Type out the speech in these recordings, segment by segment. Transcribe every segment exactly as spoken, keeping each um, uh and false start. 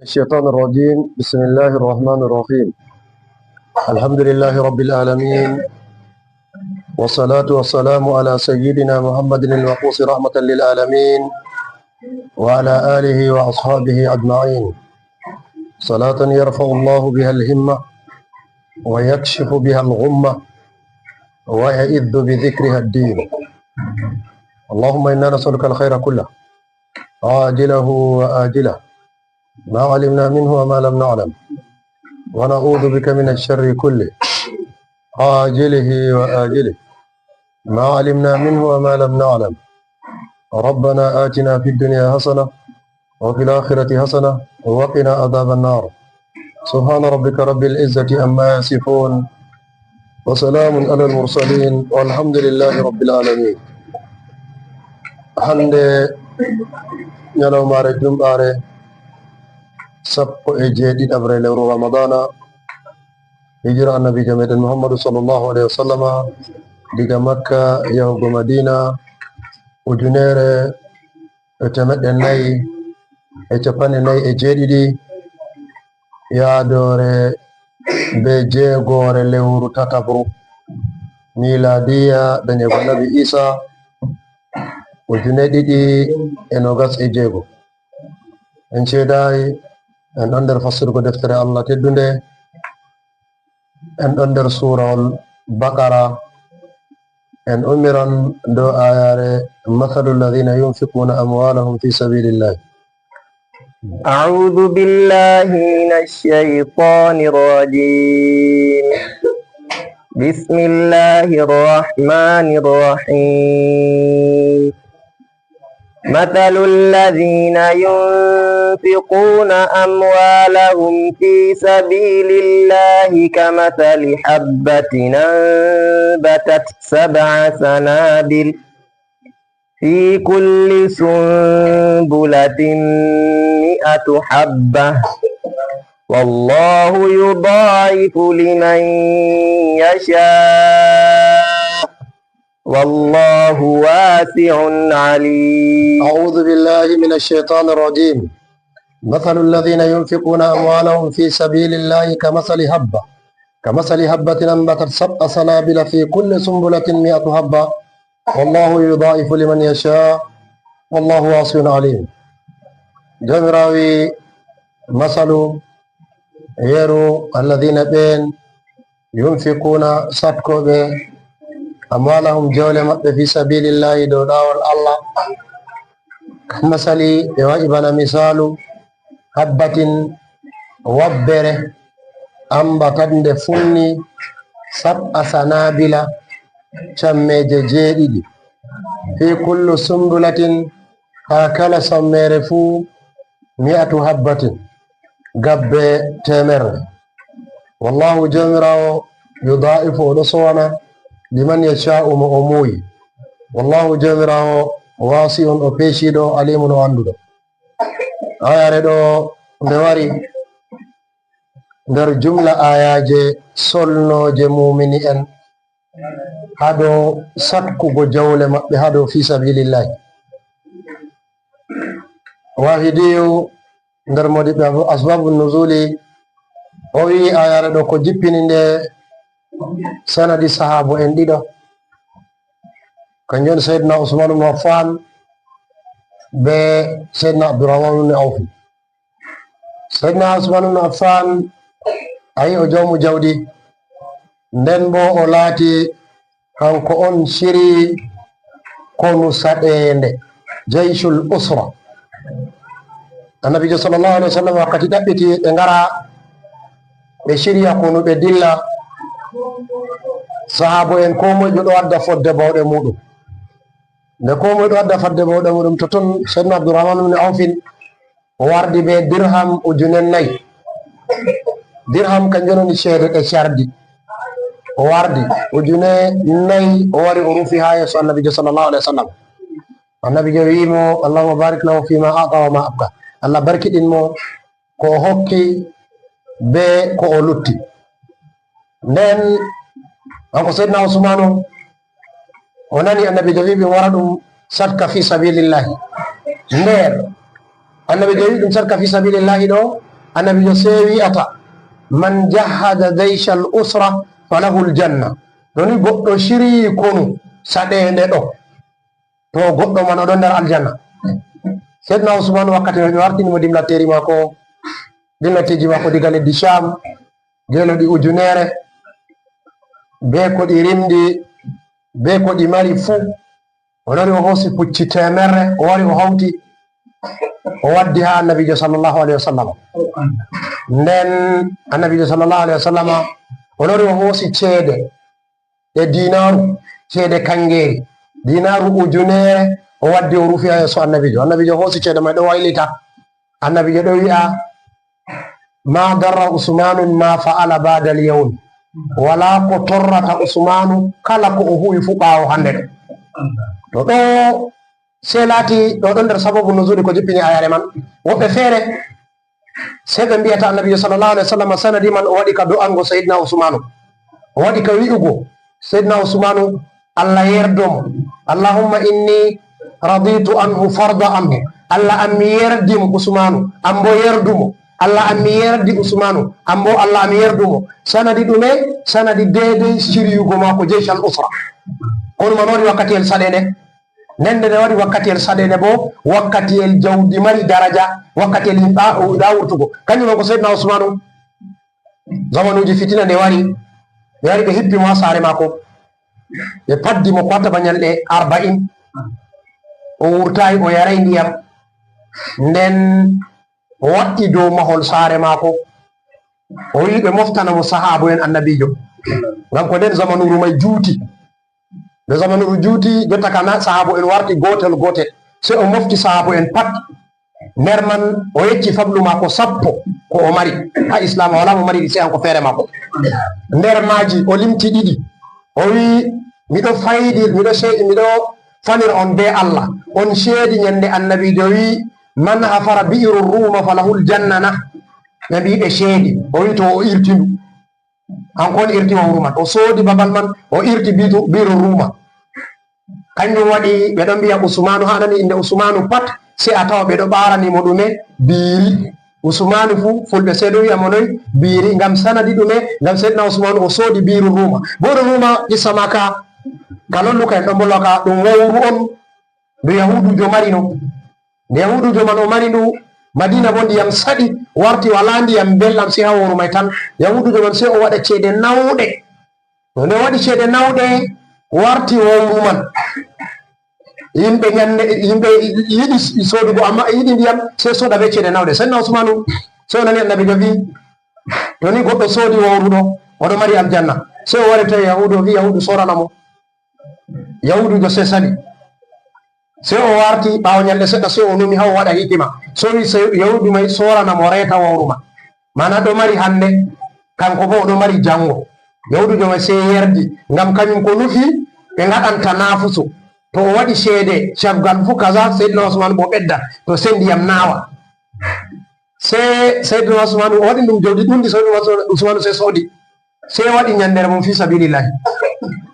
الشيطان الرجيم. بسم الله الرحمن الرحيم. الحمد لله رب العالمين، والصلاة والسلام على سيدنا محمد المبعوث رحمة للعالمين، وعلى آله وأصحابه أجمعين. صلاة يرفع الله بها الهمة، ويكشف بها الغمة، ويعز بذكرها الدين. اللهم إنا نسألك الخير كله، عاجله وآجله، ما علمنا منه وما لم نعلم، ونعوذ بك من الشر كله، عاجله وآجله، ما علمنا منه وما لم نعلم. ربنا آتنا في الدنيا حسنة، وفي الآخرة حسنة، وقنا عذاب النار. سبحان ربك رب العزة عما يصفون، وسلام على المرسلين، والحمد لله رب العالمين. Hannde ñalawmaare jumɓaare sappo e jeeɗiɗaɓre lewru Ramadana, hijira Annabiijo meɗen Muhammadu sallallahu alayhi wa sallama, diga Makka yahugo Madina, ujunere e temeɗɗe nayi e capanɗe nayi e jeeɗiɗi, yaadoore be jeegoore lewru tataɓru, miilaadiya dañeego Annabi Iisa, ujune ɗiɗi e noogas e jeego. En ceedaay, en ɗon nder fassirgo deftere Allah teddunde, en ɗon nder suurawol Baqara, en ummiran dow aayaare, "Mathalu alladhina yunfiquna amwalahum fi sabilillah." أعوذ بالله من الشيطان الرجيم. بسم الله الرحمن الرحيم. مثل الذين ينفقون أموالهم في سبيل الله كمثل حبة أنبتت سبع سنابل في كل سنبلة مئة حبة والله يضاعف لمن يشاء والله واسع عليم. أعوذ بالله من الشيطان الرجيم. مثل الذين ينفقون أموالهم في سبيل الله كمثل حبة، كمثل حبة أنبتت سبع سنابل في كل سنبلة مئة حبة والله يضاعف لمن يشاء والله واسع عليم. Jawmiraawo wi, masalu, yeru, alladhina, ɓeen, yunfiquna, satkooɓe, amwalahum, jawle maɓɓe, fi sabilillahi, dow laawol Allah. Kamasali, ɓe wa'i bana misaalu habbatin, wabbere, ambatat, nde funni, sab'a sanabila, cammeeje jeeɗiɗi, fi kulli sumbulatin, haa kala sammeere fuu, mi'atu habbatin, gabbe teemerre. Wallahu, Jawmiraawo, yudaa'ifu, o ɗo sowana, liman yasha'u, mo o muuyi. Wallahu, Jawmiraawo, wasi'un, o peeciiɗo, alimun, o annduɗo. Aayaare ɗo nde wari nder jumla aayaaje solnooje muumini en haa dow satkugo jawle maɓɓe haa dow fii sabiilillaahi. Waahidiyu nder moodiɓɓe asbaabu nuzuuli, o wi'i aayaare ɗo ko jippini nde sanadi sahaabo en ɗiɗo, kanjum woni Seydina Usmaan ibn Affaan be Seydina Abdurrahmaan ibn Awfi. Seydina Usmaan ibn Affaan, a yi o joomu jawdi, nden boo o laati kanko on ciri konu saɗeende, jaycul usra. Annabiijo sallallahu alaihi wasallam wakkati ɗaɓɓiti ɓe ngara, ɓe cirya konu, ɓe dilla, sahaabo en koo moy ɗo wadda fodde bawɗe muuɗum. Nde koo moy ɗo wadda fodde bawɗe muuɗum, to ton Seydina Abdurrahmaan ibn Awfin o wardi be dirham ujune nayi. Dirham kanjum woni ceede ɗe cardi. O wardi ujune nayi, o wari o rufi haa yeeso Annabiijo sallallahu alaihi wasallam. Annabiijo wi'i mo, "Allahumma barik lahu fima a'ta wa ma abqa." Allah barkiɗin mo ko o hokki be ko o lutti. Nden kanko Seydina Usmaanu, o nani Annabiijo wi'i ɓe wara ɗum sadka fi sabilillahi. Nder Annabiijo wi'i ɗum sadka fi sabilillahi ɗo, Annabiijo sey wi'ata, "Man jahhaza jayshal usra falahul janna." To ni goɗɗo ciryii konu saɗeende ɗo, to goɗɗo man o ɗon nder aljanna. Seydina Usman wakkati ɓe wartini mo dimlatteeri maako, dimlatteeji maako diga leddi Sham, geelooɗi ujunere, bee ko ɗi rimdi, bee ko ɗi mari fuu. O lori o hoosi pucci teemerre, o wari o hawti, o waddi haa Annabiijo sallallahu alayhi wa sallam. Nden Annabiijo sallallahu alayhi wa sallam, o lori o hoosi ceede e diinaaru, ceede kaŋgeeri, diinaaru ujunere, o waddi o rufi haa yeeso Annabiijo. Annabiijo hoosi ceede may ɗo waylita. Annabiijo ɗo wi'a, "Ma darra Usmanun ma fa'ala ba'dal yawm." Walaa ko torrata Usmanu kala ko o huwi fuu ɓaawo hannde ɗo. To ɗo sey laati ɗo ɗon nder sababu nuzuli ko jippini ayaare man. Woɓɓe feere sey ɓe mbi'ata Annabiijo sallallahu alayhi wa sallam sanadi man o waɗi ka do'ango Sayyidina Usmanu. O waɗi ka wi'ugo Sayyidina Usmanu, Allah yerdo mo. "Allahumma inni raditu anhu farda anhu." Allah an mi yerdi mo Usmanu, an bo yerdu mo. Allah an mi yerdi Usmanu, an bo Allah an mi yerdu mo. Sanadi ɗume? Sanadi deedey ciryugo maako jeyshal usra. Konu man woni wakkatiyel saɗeende. Nden nde waɗi wakkatiyel saɗeende bo, wakkatiyel jawdi mari daraja, wakkatiyel yimɓe a-, ɗa wurtugo. Kanjum non ko Seydina Usmanu, zamanuuji fitina nde wari, ɓe wari ɓe hippi mo haa saare maako. Ɓe paddi mo ko watta ba nyalɗe arba'in. O wurtaay, o yaraay ndiyam. Nden o waɗɗi dow mahol saare maako. O wi'i ɓe moftana mo sahaabo'en Annabiijo. Ngam ko nden zamanuuru may juuti. Nde zamanuuru juuti, jotta ka na sahaabo'en warti gootel gootel. Sey o mofti sahaabo'en pat. Nder man o yecci fablu maako sappo ko o mari. Haa Islaama walaa mo mari ɗi sey hanko feere maako. Nder maaji o limti ɗiɗi. O wi'i, "Miɗo faydi, miɗo ce-, miɗo fanira on bee Allah. On ceedi nyande Annabiijo wi'i, 'Man hafara bi'ru Ruuma falahul janna' na?" Ɓe mbi'i ɓe ceedi. O wi'i to o irti ndu. Hanko on irti wawru man. O soodi babal man, o irti biitu-, biiru Ruuma. Kanjum waɗi ɓe ɗon mbi'a Usmaanu, haa a nani innde Usmaanu pat, sey a tawa ɓe ɗo ɓaarani mo ɗume? Biiri. Usmaanu fuu, Fulɓe sey ɗo wi'a mo noy? Biiri. Ngam sanadi ɗume? Ngam Seydina Usmaanu o soodi biiru Ruuma. Biiru Ruuma, qissa maaka, ka lolluka en ɗon mbolwa ka, ɗum wawru on ndu Yahuudujo marino. Nde Yahuudujo man o mari ndu, Madiina boo ndiyam saɗi, warti walaa ndiyam belɗam sey haa wawru may tan. Yahuudujo man sey o waɗa ceede nawɗe. To nde o waɗi ceede nawɗe, warti wawru man. Yimɓe nyande, yimɓe yiɗi soodugo, ammaa yiɗi ndiyam, sey sooda bee ceede nawɗe. Seydina Usmaanu, sey o nani Annabiijo vi'i, to ni goɗɗo soodi wawru ɗo, o ɗo mari aljanna. Sey o wari tawi Yahuudu, o vi'i Yahuudu soorana mo. Yahuudujo sey sali. Sey o warti ɓaawo nyalɗe seɗɗa, sey o numi haa o waɗa hikima. Sey o wi'i sey Yahuudu may soorana mo reeta wawru man. Maana ɗo mari hannde, kanko boo o ɗo mari janngo. Yahuudujo may sey yerdi, ngam kanyum ko nufi ɓe ngaɗan tanafusu. To o waɗi ceede, caggal fuu kaza, Seydina Usmaanu boo ɓedda, to sey ndiyam naawa. Sey Seydina Usmaanu o waɗi ɗum jawdi ɗuuɗndi, Seydina Usmaanu sey soodi. Sey waɗi nyandere mum fii sabiilillaahi.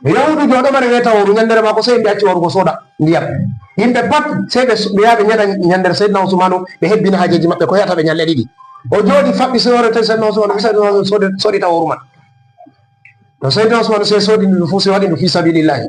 Yahuudujo o ɗo mari reeta wawru, nyandere maako sey mbi acci warugo sooda ndiyam. Yimɓe pat sey ɓe su-, ɓe yaha ɓe nyeɗa nyandere Seydina Usmaanu, ɓe hebbina haajeeji maɓɓe ko he'ata ɓe nyalɗe ɗiɗi. O jooɗi faɓɓi sey o reta Seydina Usmaanu, fii Seydina Usmaanu soodi-, soodita wawru man. To Seydina Usmaanu sey soodi ndu fuu sey waɗi ndu fii sabiilillaahi.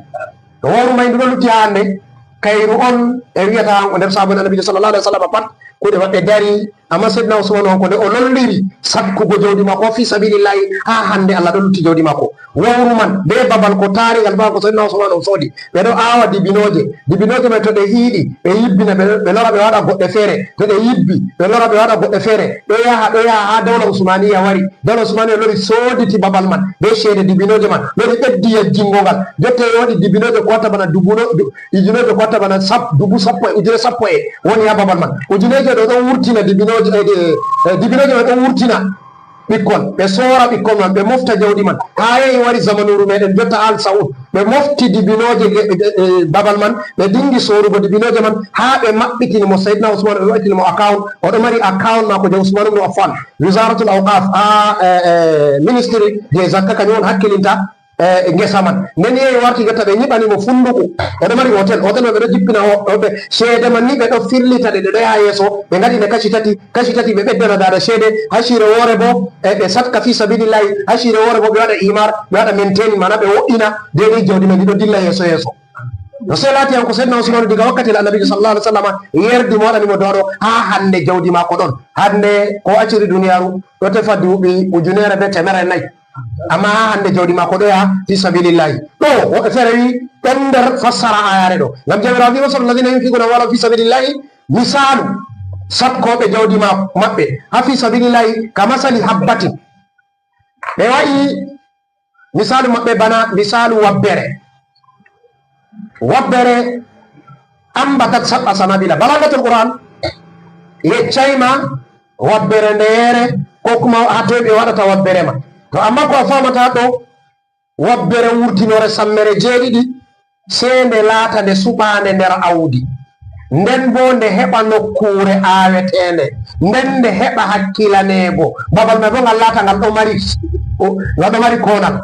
To wawru may ndu ɗo lutti haa hannde, kayru on ɓe wi'ata nder sahaaba'en Annabiijo sallallahu alayhi wa sallam pat, kuuɗe maɓɓe dari, ammaa Seydina Usmaanu on ko nde o lolliri sakkugo jawdi maako fii sabiilillaahi haa hannde Allah ɗo lutti jawdi maako. Wawru man bee babal ko taarigal baa ko Seydina Usmaanu on soodi. Ɓe ɗo aawa dibinooje. Dibinooje may to ɗe hiiɗi, ɓe yibbina, ɓe, ɓe lora ɓe waɗa goɗɗe feere. To ɗe yibbi, ɓe lora ɓe waɗa goɗɗe feere. Ɗo yaha, ɗo yaha haa dawla Usmaaniya wari. Dawla Usmaaniya lori sooditi babal man bee ceede dibinooje man. Lori ɓeddi yajjingo ngal. Jotta o waɗi dibinooje ko watta bana dubuno-, du-, ujunooje ko watta bana sap-, dubu sappo e, ujune sappo e woni haa babal man. Ujuneeje ɗo ɗon wurtina dibinooje, e, e, e, dibinooje man ɗon wurtina ɓikkon. Ɓe soora ɓikkon man, ɓe mofta jawdi man. Haa yahi wari zamanuuru meɗen jotta Al Saud. Ɓe mofti dibinooje, e, e, e, babal man, ɓe dingi soorugo dibinooje man, haa ɓe maɓɓitini mo Seydina Usman, ɓe maɓɓitini mo account. O ɗo mari account maako je Usman ibn Affan. Wizaratul Awqaf, a, e, e, ministry je zakka, kañum on hakkilinta e ngesa man. Nden yehi warti jotta ɓe nyiɓani mo funduku. O ɗo mari hotel, hotel man ɓe ɗo jippina o-, o-, ɓe ceede man ni ɓe ɗo firlita ɗe, ɗe ɗo yaha yeeso, ɓe ngaɗi nde kashi tati, kashi tati ɓe ɓeddana daada ceede, hasiire woore bo, e, ɓe satka fi sabilillahi, hasiire woore bo ɓe waɗa imar, ɓe waɗa maintain, mana ɓe wo'ina, daidai jawdi man ndi ɗo dilla yeeso yeeso. No sey laati han ko Seydina Usmanu diga wakkati Annabiijo sallallahu alaihi wasallam yerdi mo waɗani mo dow ɗo haa hannde jawdi maako ɗon. Hannde ko acciri duniyaaru ɗo tefa duuɓi ujunere be temerre nayi. Amma haa hannde jawdi maako ɗo yaha fi sabilillahi. Ɗo woɓɓe feere wi ɗon nder fassara ayaare ɗo. Ngam Jawmiraawo wi, "Masalu alladhina yunfiquna amwalahum fi sabilillahi," misaalu sakkooɓe jawdi ma-, maɓɓe haa fi sabilillahi ka masali habbatin. Ɓe wa'i misaalu maɓɓe bana misaalu wabbere. Wabbere ambatat sab'a sanabila. Balagatul Qur'an yeccay ma wabbere ndeyere ko kuma haa toy ɓe waɗata wabbere ma. To amma ko a famata ɗo, wabbere wurtinore sammere jeeɗiɗi, sey nde laata nde suɓaande nder awdi, nden boo nde heɓa nokkuure aaweteende, nden nde heɓa hakkilaneego. Babal may boo ngal laata ngal ɗo mari, o, ngal ɗo mari koonal.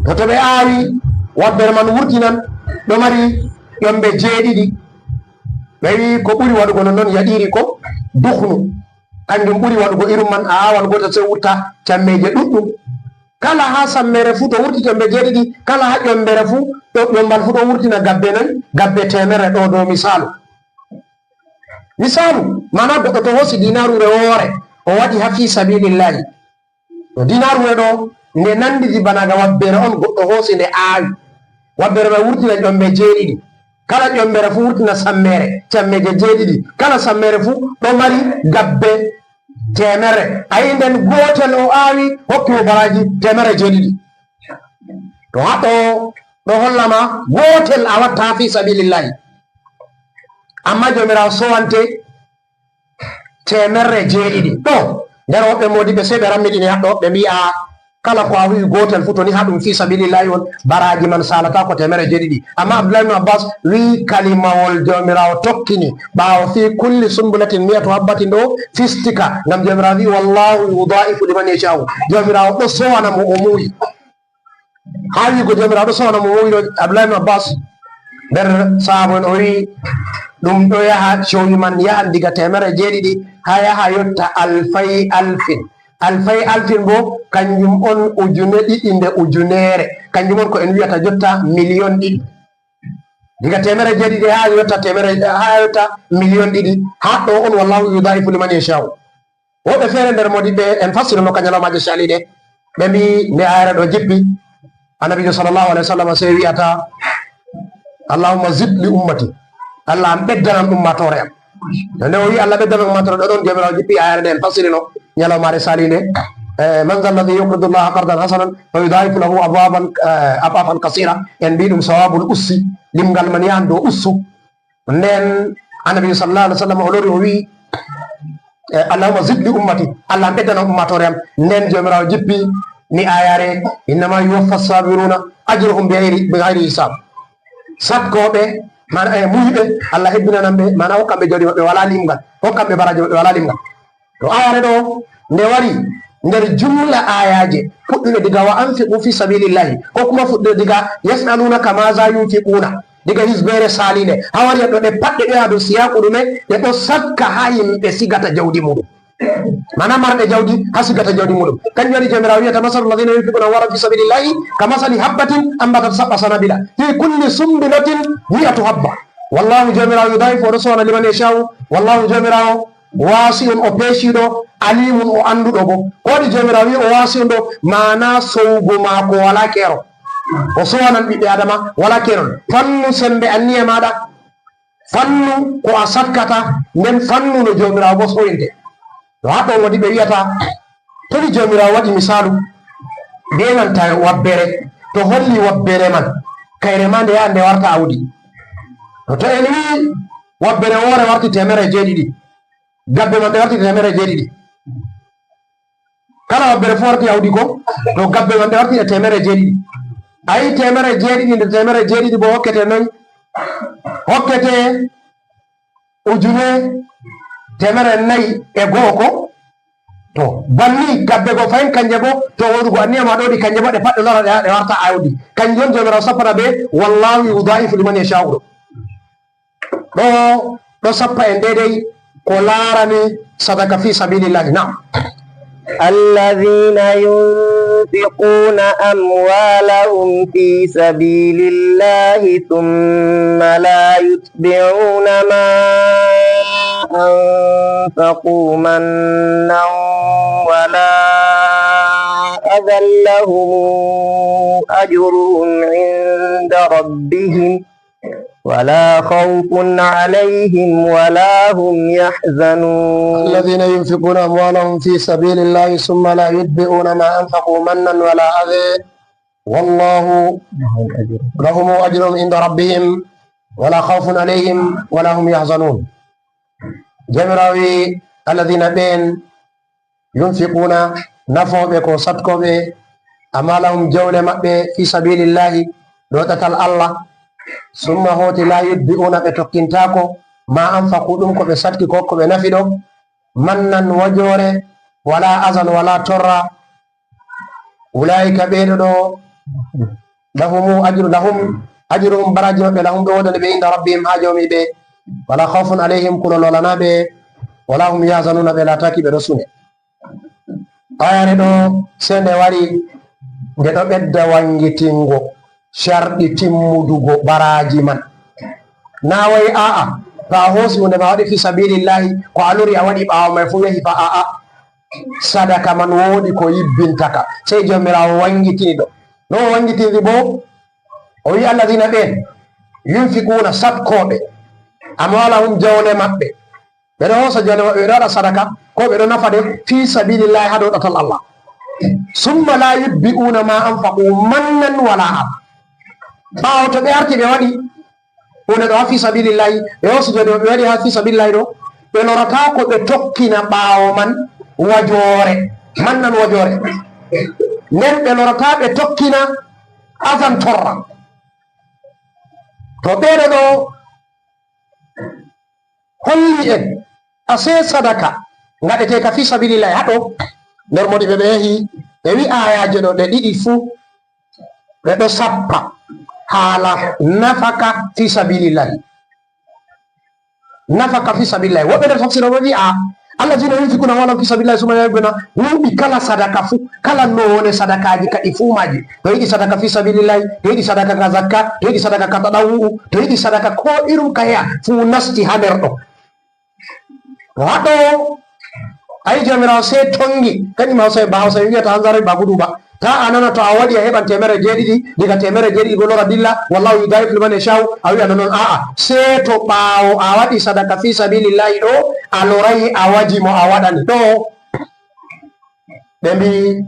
To, to ɓe aawi, wabbere man wurtinan, ɗo mari ƴombe jeeɗiɗi. Ɓe wi'i ko ɓuri waɗugo nonnon yaɗiri ko duhnu. Kanjum ɓuri waɗugo irin man, a aawan gootel sey wurta cammeeje ɗuɗɗum. Kala haa sammere fuu to wurti ƴombe jeeɗiɗi, kala haa ƴombere fuu, ɗo, ƴombal fuu ɗo wurtina gabbe noy? Gabbe teemerre ɗo dow misaalu. Misaalu, maana goɗɗo to hoosi diinaaruure woore, o waɗi haa fii sabiilillaahi. No diinaaruure ɗo, nde nanditi bana ga wabbere on, goɗɗo hoosi nde aawi. Wabbere may wurtina ƴombe jeeɗiɗi. Kala ƴombere fuu wurtina sammere, cammeeje jeeɗiɗi. Kala sammere fuu ɗo mari gabbe teemerre. A yi'i nden gootel o aawi, hokki mo baraaji teemerre jeeɗiɗi. To haɗɗo ɗo holla ma gootel a watta haa fii sabiilillaahi. Amma Jawmiraawo sowante teemerre jeeɗiɗi. To nder woɓɓe moodiɓɓe sey ɓe rammiɗini haɗɗo, ɓe mbi'a kala ko a huwi gootel fuu, to ni haa ɗum fii sabiilillaahi on, baraaji man saalataako teemerre jeeɗiɗi. Amma Abdullahi ibn Abbas wi'i kalimawol Jawmiraawo tokkini ɓaawo fii kulli sumbulatin mi'atu habbatin ɗo fistika, ngam Jawmiraawo wi'i, "Wallaahu yudaa'ifu liman yashaa'u." Jawmiraawo ɗo sowana mo o muyi. Haa wi'ugo Jawmiraawo ɗo sowana mo, o wi'i ɗo Abdullahi ibn Abbas, nder sahaaba en, o wi'i, ɗum ɗo yaha, cowi man yahan diga teemerre jeeɗiɗi haa yaha yotta alfay alfin. Alfay alfin bo, kanjum on ujune ɗiɗi nde ujuneere. Kanjum on ko en wi'ata jotta miliyon ɗiɗi. Diga teemerre jeeɗiɗi haa yotta teemerre, haa yotta miliyon ɗiɗi. Haa ɗo on, "Wallaahu yudaa'ifu liman yashaa'u." Woɓɓe feere nder moodiɓɓe en fassirino ka nyalawmaaje caliiɗe, ɓe mbi'i nde aayare ɗo jippi, Annabiijo sallallahu alaihi wasallam sey wi'ata, "Allahumma zid li ummati." Allah an ɓeddanan ummaatoore am. To nde o wi'i Allah ɓeddanan ummaatoore, ɗo ɗon Jawmiraawo jippi aayare nde en fassirino nyalawmaare saliinde. Eh, "Man zal ladhi yuqridu Allaha qardan hasanan fa yudaa'ifu lahu ad'afan, eh, ad'afan kasiira." En mbi'i ɗum sawabul ussi, limgal man yahan dow ussu. Nden Annabi sallallahu alaihi wasallam o lori o wi'i, eh, "Allahumma zid li ummati," Allah ɓeddana ummaatoore am. Nden Jawmiraawo jippi ni aayaare, "Innama yuwaffa sabiruna ajruhum bi ghairi, bi ghairi hisab." Sakkooɓe, maana, eh, muuyɓe, Allah hebbinan ɓe, maana hokkan ɓe jawdi maɓɓe walaa limgal, hokkan ɓe baraaji maɓɓe walaa limgal. To aayaare ɗo, nde wari nder jumla aayaaje, fuɗɗude diga "wa anfiqu fi sabilillahi," ko kuma fuɗɗude diga "yas'alunaka maza yunfiquna," diga hisbeere saliinde, haa wari ɗo ɗe pat ɗe ɗo yaha dow siyaaku ɗume, ɗe ɗo sakka haa yimɓe sigata jawdi muɗum. Maana marɓe jawdi, haa sigata jawdi muɗum. Kanjum waɗi Jawmiraawo wi'ata, "Masalu alladhina yunfiquna amwalahum fi sabilillahi ka masali habbatin ambatat sab'a sanabila fi kulli sumbulatin mi'atu habba. Wallahu Jawmiraawo yudaa'ifu," o ɗo sowana, "liman yasha'u." Wallahu Jawmiraawo waasi'un, o peeciiɗo, aliimun, o annduɗo boo. Ko waɗi Jawmiraawo wi'i o waasi'un ɗo? Maana sowugo maako walaa keerol. O sowanan ɓiɓɓe Aadama walaa keerol. Fannu semmbe anniya maaɗa. Fannu ko a sakkata, nden fannu no Jawmiraawo boo sowinte. To haa ɗo woni ɓe wi'ata, to ni Jawmiraawo waɗi misaalu bee nanta wabbere, to holli wabbere man, kayre ma nde yaha nde warta awdi. To, to en wi'i wabbere woore warti teemerre jeeɗiɗi, gabbe man ɗe warti teemerre jeeɗiɗi. Kala wabbere fuu warti awdi ko, to gabbe man ɗe warti e teemerre jeeɗiɗi. A yi'i teemerre jeeɗiɗi, nde teemerre jeeɗiɗi boo hokkete noy? Hokkete ujune teemerre nayi e go'o ko? To banni gabbe go fayin kanje go, to woɗugo anniya ma ɗo ɗi kanje ma ɗe pat ɗe lora ɗe, ɗe warta awdi. Kanjum on Jawmiraawo sappata be, "Wallahu yudha'ifu liman yasha'u" ɗo. Ɗo, ɗo sappa en deydey ko laarani sadaka fi sabilillahi. Na'am. الذين ينفقون أموالهم في سبيل الله ثم لا يتبعون ما أنفقوا منا ولا أذى لهم أجرهم عند ربهم ولا خوف عليهم ولا هم يحزنون. الذين ينفقون أموالهم في سبيل الله ثم لا يتبعون ما أنفقوا منا ولا أذى والله لهم أجرهم عند ربهم ولا خوف عليهم ولا هم يحزنون. Jawmiraawo wi, "Alladhina", ɓeen "yunfiquna", nafooɓe ko satkooɓe, "amwalahum", jawle maɓɓe, "fi sabilillahi", ɗo ɗatal Allah, "summa", hooti, "la yutbi'una", ɓe tokkintaako, "ma anfaqu", ɗum ko ɓe satki ko, ko ɓe nafi ɗo, "mannan", wajoore, "wala azan", wala torra, "ulaika", ɓeeɗo ɗo, "lahumu ajru-, lahum ajruhum", baraaji maɓɓe, "lahum", ɓe woodani ɓe, "inda rabbihim", haa jawmi ɓe, "wala khawfun alayhim", kulol walana ɓe, "wala hum yahzanuna", ɓe laataki ɓe ɗo sune. Ayare ɗo, sey nde wari, nde ɗo ɓedda wangitingo sharɗi timmudugo baraaji man. Na wayi a'a, to a hoosi hunde ma waɗi fi sabilillahi, ko a lori a waɗi ɓaawo may fu yahi fa a'a. Sadaka man woodi ko yibbintaka. Sey Jawmiraawo wangitini ɗo. No o wangitiri bo, o wi, "Alladhina", ɓeen, "yunfiquna", satkooɓe, "amwalahum", jawle maɓɓe, ɓe ɗo hoosa jawle maɓɓe, ɓe ɗo waɗa sadaka, ko ɓe ɗo nafa ɗe fi sabilillahi, haa dow ɗatal Allah. "Summa la yutbi'una ma anfaqu mannan wala adha." Ɓaawo to ɓe arti ɓe waɗi huunde ɗo haa fi sabilillahi, ɓe hoosi jawle maɓɓe ɓe waɗi haa fi sabilillahi ɗo, ɓe lorataa ko ɓe tokkina ɓaawo man wajoore, mannan wajoore. Nden ɓe lorataa ɓe tokkina azan torra. To ɓeeɗo ɗo holli en, asee sadaka ngaɗeteeka fi sabilillahi haɗo, nder moɗi ɓe, ɓe yahi, ɓe wi aayaaje ɗo ɗe ɗiɗi fuu, ɓe ɗo sappa haala nafaka fi sabilillahi. Nafaka fi sabilillahi. Woɓɓe nder tafsir o ɓe wi, a, "Allazina yunfikuna amwalahum fi sabilillahi summa la yutbi'una", huuɓi kala sadaka fuu, kala noone sadakaaji kadi fuu maaji. To yiɗi sadaka fi sabilillahi, to yiɗi sadaka ka zakka, to yiɗi sadaka ka tadawu'u, to yiɗi sadaka ko irum ka heya fuu nasti haa nder ɗo. Waɗo, ayi, Jawmiraawo sey tongi, kañum Hawsa, ba Hawsa wi'ata hanzarai ba gudu ba. Ta a nana to a waɗi a heɓan teemerre jeeɗiɗi, diga teemerre jeeɗiɗi go lora dilla, "Wallahu yudha'ifu liman yasha'u", a wi'a non, a'a, sey to ɓaawo a waɗi sadaka fi sabilillahi ɗo, a lorayi a waji mo a waɗani ɗo. Ɓe mbi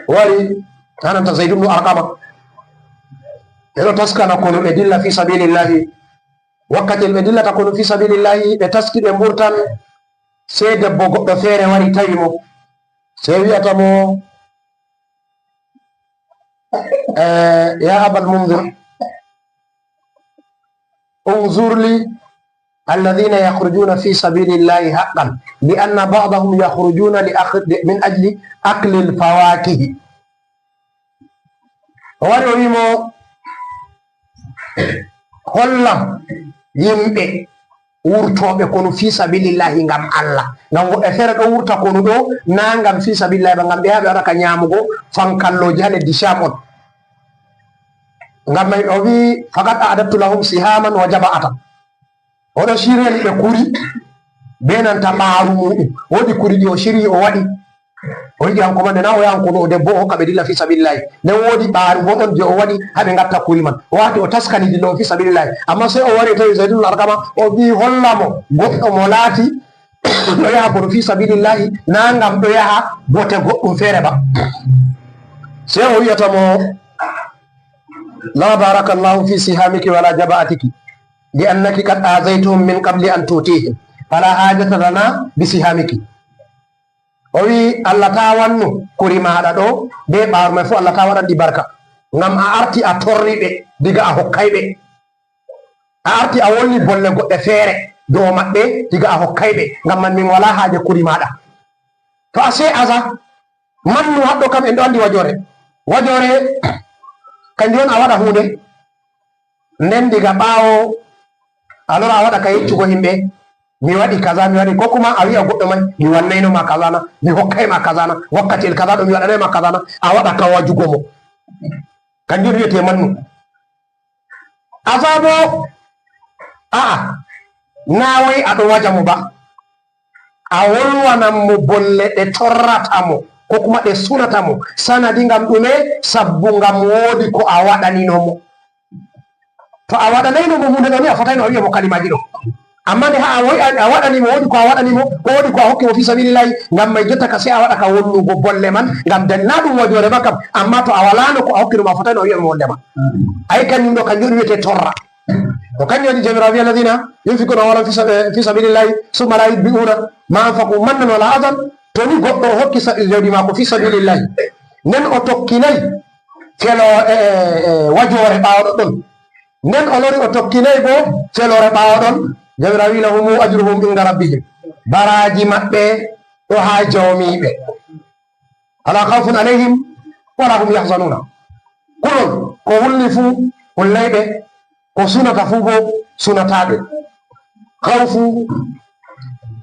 wari, hananta Zayd ibn Arqama. Ɓe ɗo taskana konu ɓe dilla fi sabilillahi. Wakkati ɓe dillata konu fi sabilillahi, ɓe taski ɓe mburtan, sey debbo goɗɗo feere wari tawi mo. Sey wi'ata mo, eh, "Ya Abal Munzir, unzur li alladhina yakhrujuna fi sabilillahi haqqan, li anna ba'dahum yakhrujuna li akh-, li, min ajli aklil fawakihi." O wari o wi mo, "Hollam yimɓe wurtooɓe konu fi sabilillahi ngam Allah." Ngam woɓɓe feere ɗo wurta konu ɗo, na ngam fi sabilillahi ba, ngam ɓe yaha ɓe waɗa ka nyaamugo fankallooji haa leddi Sham on. Ngam may o wi, "Faqad a'adattu lahum sihaman wa jaba'atan." O ɗo shiryani ɓe kuri be nanta ɓaaru muɗum. Woodi kuri ɗi o shiryi o waɗi. O yiɗi hanko ma nde na o yahan konu o debbo o hokka ɓe dilla fi sabilillahi. Nden woodi ɓaaru bo ɗon je o waɗi haa ɓe ngatta kuri man. O wati o taskani dilla o fi sabilillahi. Amma sey o wari o tawi Zayd ibn Arqama, o wi holla mo goɗɗo mo laati ɗo yaha konu fi sabilillahi, na ngam ɗo yaha bote goɗɗum feere ba. Sey o wi'ata mo, "La barakallahu fi sihamiki wala jaba'atiki, li annaki qad azaytuhum min qabli an tutihim, fala hajata lana bi sihamiki." O wi, "Allah ta wannu kuri maaɗa ɗo, be ɓaaru may fuu Allah ta waɗan ɗi barka. Ngam a arti a torri ɓe diga a hokkay ɓe. A arti a wolli bolle goɗɗe feere dow maɓɓe diga a hokkay ɓe. Ngam man min walaa haaje kuri maaɗa." To a see aza, mannu haɗɗo kam en ɗo anndi wajoore. Wajoore, kanjum on a waɗa huunde, nden diga ɓaawo, a lora a waɗa ka yeccugo himɓe, "Mi waɗi kaza, mi waɗi," ko kuma a wi'a goɗɗo mai, "Mi wannayno ma kaza na, mi hokkay ma kaza na, wakkati el kaza ɗo mi waɗanay ma kaza na," a waɗa ka wajugo mo. Kanjum wiyete mannu. Aza bo, a'a, na wai a ɗo waja mo ba. A wolwanan mo bolle ɗe torrata mo, ko kuma ɗe sunata mo. Sanadi ngam ɗume? Sabbu ngam woodi ko a waɗanino mo. To a waɗanayno mo huunde ɗo ni, a fotayno a wi'a mo kalimaaji ɗo. Amma nde haa a woy-, a, a waɗani mo, woodi ko a waɗani mo, ko woodi ko a hokki mo fi sabilillahi, ngam mai jotta ka sai a waɗa ka wollugo bolle man, ngam dan na ɗum wajoore ma kam. Amma to a walaano ko a hokkino mo, a fotayno a wi'a mo wolde ma. Ay kanjum ɗo, kanjum ɗum wiyete torra. To kanjum waɗi Jawmiraawo wi'i, "Alladhina yunfiquna amwalahum fi sa-, eh, fi sabilillahi, thumma la yutbi'una ma anfaqu mannan wala adhan." To ni goɗɗo o hokki sa-, jawdi maako fi sabilillahi, nden o tokkinay felo-, eh, eh, eh, wajoore ɓaawo ɗon. Nden o lori o tokkinay bo feloore ɓaawo ɗon, Jawmiraawo wi'i, "Lahumu ajruhum inda rabbihim." Baraaji maɓɓe ɗo haa jawmiiɓe. "Wala khawfun alayhim wala hum yahzanuna." Kulol, ko hulni fuu hulnay ɓe, ko sunata fuu bo sunataa ɓe. Khawfu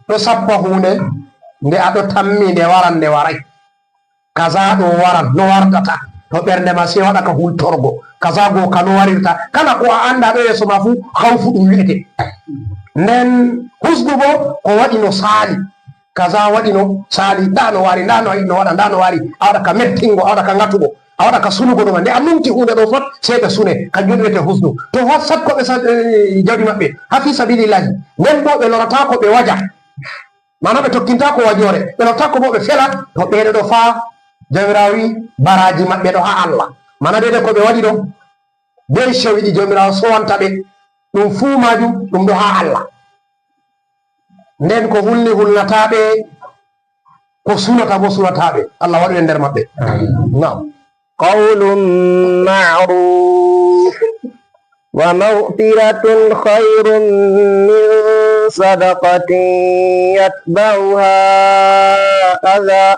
ɗo sappa huunde nde a ɗo tammi nde waran, nde waray. Kaza ɗo waran, no wardata? To ɓernde ma sai waɗa ka hultorgo. Kaza go ka no warirta? Kala ko a anda ɗo yeeso ma fuu, khawfu ɗum wi'ete. Nden husnu bo ko waɗi no saali. Kaza waɗi no saali, nda no wari, nda no, no waɗa, nda no wari. A waɗa ka mettingo, a waɗa ka ngatugo, a waɗa ka sunugo ɗum. Nde a numti huunde ɗo fot, sai ɓe sune. Kanjum wiyete husnu. To fat sakko ɓe sa-, eh, jawdi maɓɓe ha fi sabilillahi. Nden bo ɓe lorata ko ɓe waja. Mana ɓe tokkinta ko wajoore, ɓe lorta ko bo ɓe fela, to ɓeeɗo ɗo faa Jawmiraawo wi'i baraaji maɓɓe ɗo haa Allah. Mana deede ko ɓe waɗi ɗo, be cewi ɗi Jawmiraawo sowanta ɓe, ɗum fuu maajum ɗum ɗo haa Allah. Nden ko hulni hulnataa ɓe, ko sunata bo sunataa ɓe. Allah waɗu en nder maɓɓe. Amin. Naam. قول معروف ومغفرة خير من صدقة يتبعها أذى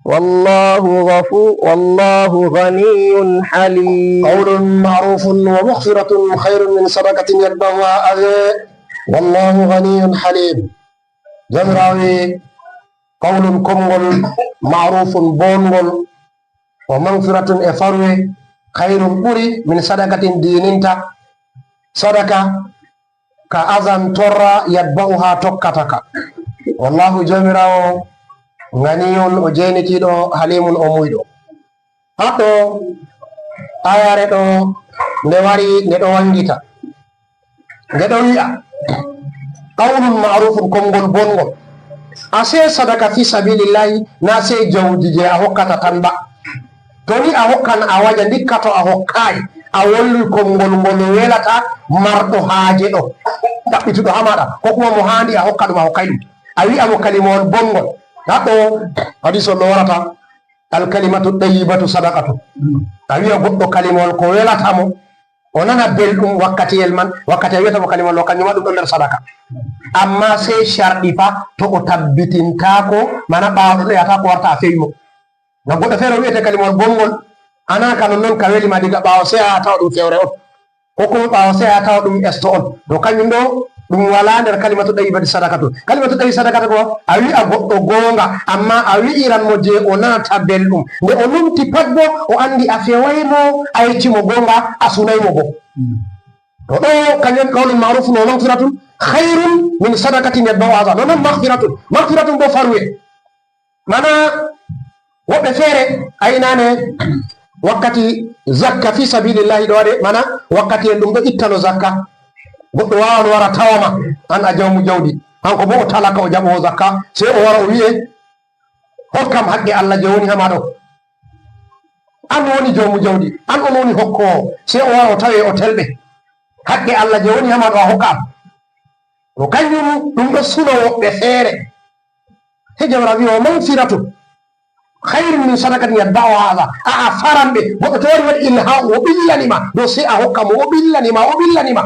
والله غفور والله غني حليم. قول معروف ومغفرة خير من صدقة يتبعها أذى والله غني حليم. Jawmiraawo wi'i, qawlun, konngol, ma'rufun, boongol, wa maghfiratun, e farwe, khayrun, ɓuri, min sadaqatin, diininta, sadaka, ka azan, torra, yatba'uha, tokkata ka. Wallahu, Jawmiraawo, ganiyun, o jeenitiiɗo, halimun, o muuyɗo. Haɗɗo ayare ɗo nde wari, nde ɗo wangita. Nde ɗo wi'a, qawlun ma'rufun, konngol bongol. A sey sadaka fi sabilillahi, na sey jawdi je a hokkata tan ba. To ni a hokkan a waja, ndikka to a hokkaay, a wolwi konngol ngol welata marɗo haaje ɗo, ɗaɓɓituɗo ha maɗa, ko kuma mo haandi a hokka ɗum, a hokkay ɗum. A wi'a mo kalimawol bongol. Haɗɗo hadis on no warata, "Al kalimatu tayyibatu sadaqatu." A wi'a goɗɗo kalimawol ko welata mo, o nana belɗum wakkatiyel man, wakkati a wi'ata mo kalimawol ɗo, kanjum ma ɗum ɗon nder sadaka. Amma sey sharɗi fa, to o tabbitintaako, mana ɓaawo ɗo yahata ko warta a fewi mo. Ngam goɗɗo feere o wi'ete kalimawol bongol, ana ka non non ka weli ma diga ɓaawo sey a tawa ɗum fewre on. Ko kuma ɓaawo sey a tawa ɗum esto on. To kanjum ɗo, ɗum wala nder kalimatu ɗayyibati sadakatu. Kalimatu ɗayyiba sadakatu ko a wi'a goɗɗo goonga, amma a wi'iran mo je o nanata belɗum. Nde o numti pat bo, o andi a feway mo, a yecci mo goonga, a sunay mo bo. To ɗo, kanjum qawlun ma'rufun wa maghfiratun khayrun min sadaqatin yatba'uha adha. Non non maghfiratun. Maghfiratun bo farwe. Mana woɓɓe feere a inane wakkati zakka fi sabilillahi ɗo waɗe, mana wakkati en ɗum ɗo ittano zakka. Goɗɗo wawan wara tawama an a jawmu jawdi, hanko bo o talaka o jaɓowo zakka, sey o wara o wi'e, "Hokkam haqqe Allah je woni hama ɗo. An woni jawmu jawdi, an on woni hokkowo," sey o wara o tawe o telɓe. "Haqqe Allah je woni hama ɗo a hokkam." To kanjum ɗum ɗo suno woɓɓe feere. He Jawra wi o, "Maghfiratun khayrun min sadaqatin yatba'uha adha." A, a faran ɓe. Goɗɗo to wari waɗi ilha'u, o ɓillani ma. Ɗo sey a hokka mo, o ɓillani ma, o ɓillani ma.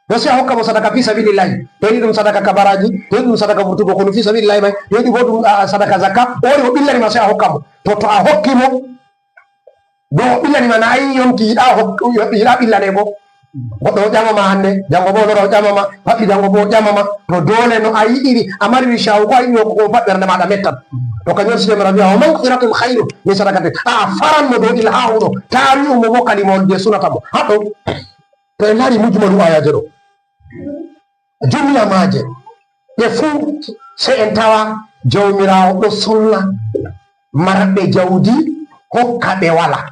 Ɗo si a hokka mo sadaka fi sabilillahi, to yiɗi ɗum sadaka kabaraji, to yiɗi ɗum sadaka vurtugo konu fi sabilillahi may, to yiɗi bo ɗum, a, sadaka zakka, o wari o ɓillani ma si a hokka mo. To, to a hokki mo, ɗo o ɓillani ma na a yi yonki yiɗa hok-, yiɗa ɓillane bo. Goɗɗo o ƴama ma hande, jango bo o lora o ƴama ma, faɓɓi jango bo o ƴama ma. To dole no a yiɗiri, a mariri shawu ko a yiɗi hokkugo mo pat ɓernde maɗa mettan. To kañum on si Jawmiraawo wi'a, "Wa maghfiratun khayrun min sadaqatin." A faran mo dow ilhahu ɗo, ta wi'u mo bo kalimawol je sunata mo. Haɗo, to en laari mujmalu ayaje ɗo, jumla maaje ɗe fuu, sey en tawa Jawmiraawo ɗo sonna marɓe jawdi hokka ɓe walaa.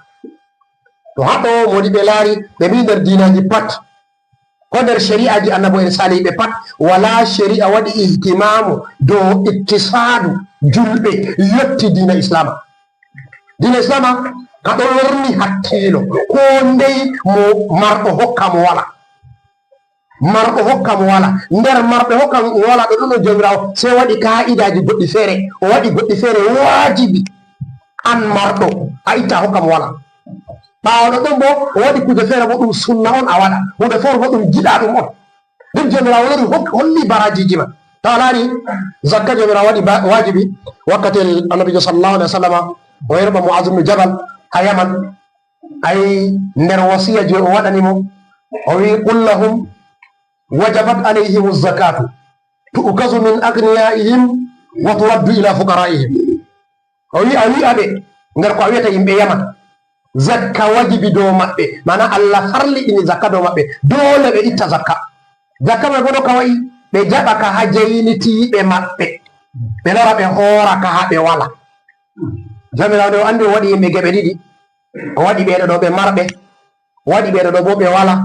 To haa ɗo modiɓɓe laari, ɓe mbi'i nder diinaaji pat, ko nder ceri'aaji annabo'en saalihiiɓe pat, walaa ceri'a waɗi ihtimaamu dow iktisaadu julɓe yotti diina Islaama. Diina Islaama ka ɗo lorni hakkiilo, koo ndey mo marɗo hokka mo walaa. Marɗo hokka mo walaa. Nder marɓe hokka mo walaa ɗo ɗon, Jawmiraawo sey waɗi kaa'idaaji goɗɗi feere. O waɗi goɗɗi feere waajibi. An marɗo, a itta a hokka mo walaa. Ɓaawo ɗon ɗon bo, o waɗi kuuje feere bo ɗum sunna on a waɗa. Huunde feere bo ɗum giɗaaɗum on. Ɗum Jawmiraawo lori hok-, holli barajiiji man. To a laari zakka Jawmiraawo waɗi ba-, waajibi wakkati Annabiijo sallallahu alaihi wa sallam o yerɓa Mu'aaz ibn Jabal haa Yaman. Ay, nder wasiya je o waɗani mo, o wi'i, "Qul lahum wajabat alayhimu zakatu, tu'kazu min aghniyaihim wa turaddu ila fuqaraihim." O wi'a, wi'a ɓe, nder ko a wi'ata yimɓe Yaman, zakka wajibi dow maɓɓe, maana Allah farliɗini zakka dow maɓɓe, doole ɓe itta zakka. Zakka may bo no ka wa'i, ɓe jaɓa ka haa jaynitiiɓe maɓɓe, ɓe lora ɓe hoora ka haa ɓe wala. Jawmiraawo nde o anndi o waɗi yimɓe geɓe ɗiɗi, o waɗi ɓeeɗo ɗo ɓe marɓe, o waɗi ɓeeɗo ɗo bo ɓe wala.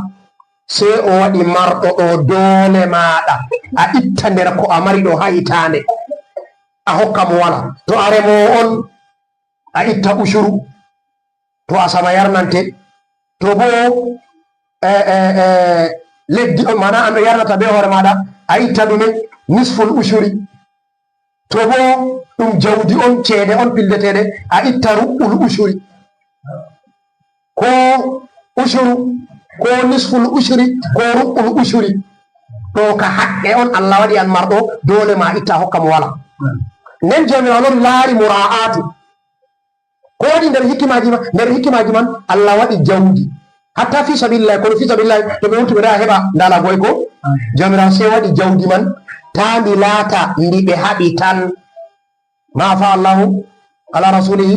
Sey o waɗi marɗo ɗo doole maaɗa, a itta nder ko a mari ɗo haa hitaande, a hokka mo wala. To a remoowo on, a itta ushuru, to asama yarnante, to bo, eh, eh, eh, leddi on, maana an ɗo yarnata be hoore maaɗa, a itta ɗume? Nisful ushuri. To bo ɗum jawdi on, ceede on pildeteeɗe, a itta ruɓɓul ushuri. Ko ushuru, ko nisful ushuri, ko ruɓɓul ushuri. Ɗo ka haqqe on Allah waɗi an marɗo, doole ma itta hokka mo wala. Nden Jawmiraawo non laari mura'atu. Ko waɗi nder hikimaaji ma-, nder hikimaaji man, Allah waɗi jawdi. Hatta fi sabilillahi, kono fi sabilillahi, to ɓe wurti ɓe ɗo heɓa ndala goy ko? Jawmiraawo sey waɗi jawdi man, taa ndi laata ndi ɓe haɓi tan. Ma afa Allahu ala rasulihi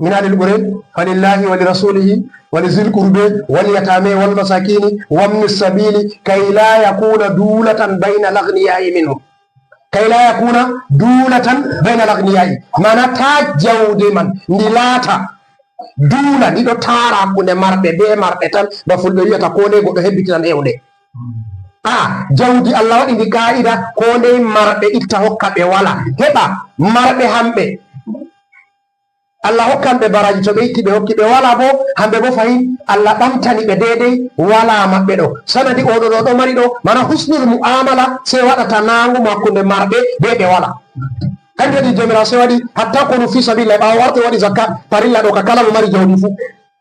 min alil qura, falillahi wa li rasulihi wa li zil qurbi wal yatami wal masakini wabni sabili kay la yakuna dulatan bayna al aghniyai minkum. Kay la yakuna dulatan bayna al aghniyai. Mana ta jawdi man ndi laata duula, ndi ɗo taara hakkunde marɓe be marɓe tan, ba fulɓe wi'ata ko ndey goɗɗo hebbitinan ewnde. A, jawdi Allah waɗi ndi ka'ida, ko ndey marɓe itta hokka ɓe wala. Heɓa marɓe hamɓe. Allah hokkan ɓe baraji to ɓe itti ɓe hokki ɓe wala bo, hamɓe bo fahin Allah ɓamtani ɓe deydey wala maɓɓe ɗo. Sanadi oɗo ɗo ɗo mari ɗo, mana husnul mu'amala sey waɗata nangu hakkunde marɓe be ɓe wala. Kanjum waɗi Jawmiraawo sey waɗi hatta konu fi sabilillah, ɓaawo warti waɗi zakka farilla ɗo ka kala mo mari jawdi fu.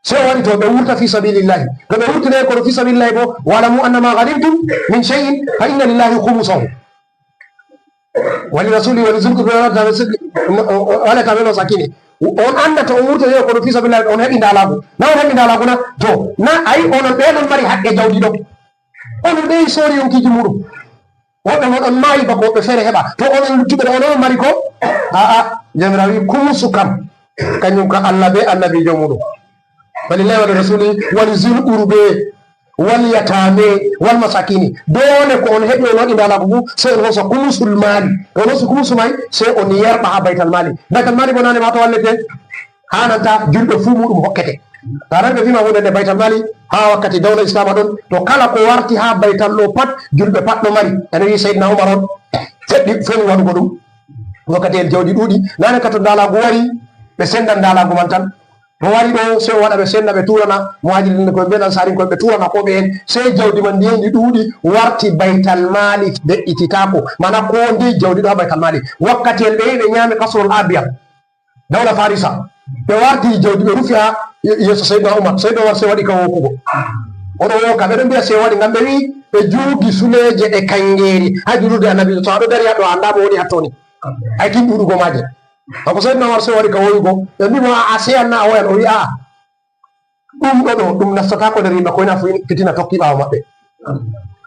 Sey o waɗi to ɓe wurta fi sabilillahi. To ɓe wurti ɗo konu fi sabilillahi bo, wa'lamu annama ghanimtum min shay'in fa inna lillahi khumsahu. Wa li rasuli wa li zil qurbi wa la tabe, wa la tabe masakini. On anda to on wurti ɗo konu fi sabilillahi, on heɓi ndalagu. Na on heɓi ndalagu na? To, na ayi onon ɓe non mari haqqe jawdi ɗo. Onon ɓe sori yonkiji muɗum. Woɓɓe mon on maayi bako woɓɓe feere heɓa. To onon luttuɓe ɗo, onon on mari ko? A'a, Jawmiraawo wi'i, "Kumusu kam, kanjum ka Allah be annabiijo muɗum. Falillahi wa li rasuli, wa li zil qurbi, wal yatami, wal masakini." Doole ko on heɓi, on waɗi ndalagu fu, sey on hosa kumusul mali. To on hosi kumusu may, sey on yarɓa haa baytal mali. Baytal mali bo naane ma to wallete? Hananta julɓe fuu muɗum hokkete. To a nani ɓe fima huunde nde baytal mali haa wakkati dawla Islaama ɗon, to kala ko warti haa baytal ɗo pat, julɓe pat ɗo mari. Ene wi'i Seydina Umar on feɗɗi, feni waɗugo ɗum. Wakkati en jawdi ɗuuɗi, naane ka to ndaalaagu wari, ɓe sendan ndaalaagu man tan. To wari ɗo, sey o waɗa ɓe senda, ɓe tuurana muhaajiriin ko ɓe mbiyan ansaarin ko ɓe tuurana ko ɓe en. Sey jawdi man ndiye ndi ɗuuɗi, warti baytal mali, de'ititaako. Mana ko ndey jawdi ɗo haa baytal mali. Wakkati en ɓe yehi ɓe nyaami Qasrul Abiyad. Dawla Farisa. Ɓe warti jawdi, ɓe rufi haa ye-, yeeso Seydina Umar. Seydina Umar sey waɗi ka wookugo. O ɗo wooka, ɓe ɗon mbiya sey waɗi, ngam ɓe wi'i, ɓe juugi suleeje ɗe kanngeeri haa juulirde Annabiijo. To a ɗo dari haa ɗo, a anndaa mo woni haa toni. Ay kin ɗuuɗugo maaje. Kanko Seydina Umar sey o waɗi ka woyugo. Ɓe mbii mo, "A, a seyan na a woyan?" O wi, "A'a. Ɗum ɗo ɗo, ɗum nastataako nder yimɓe ko ina fu-, fitina tokki ɓaawo maɓɓe."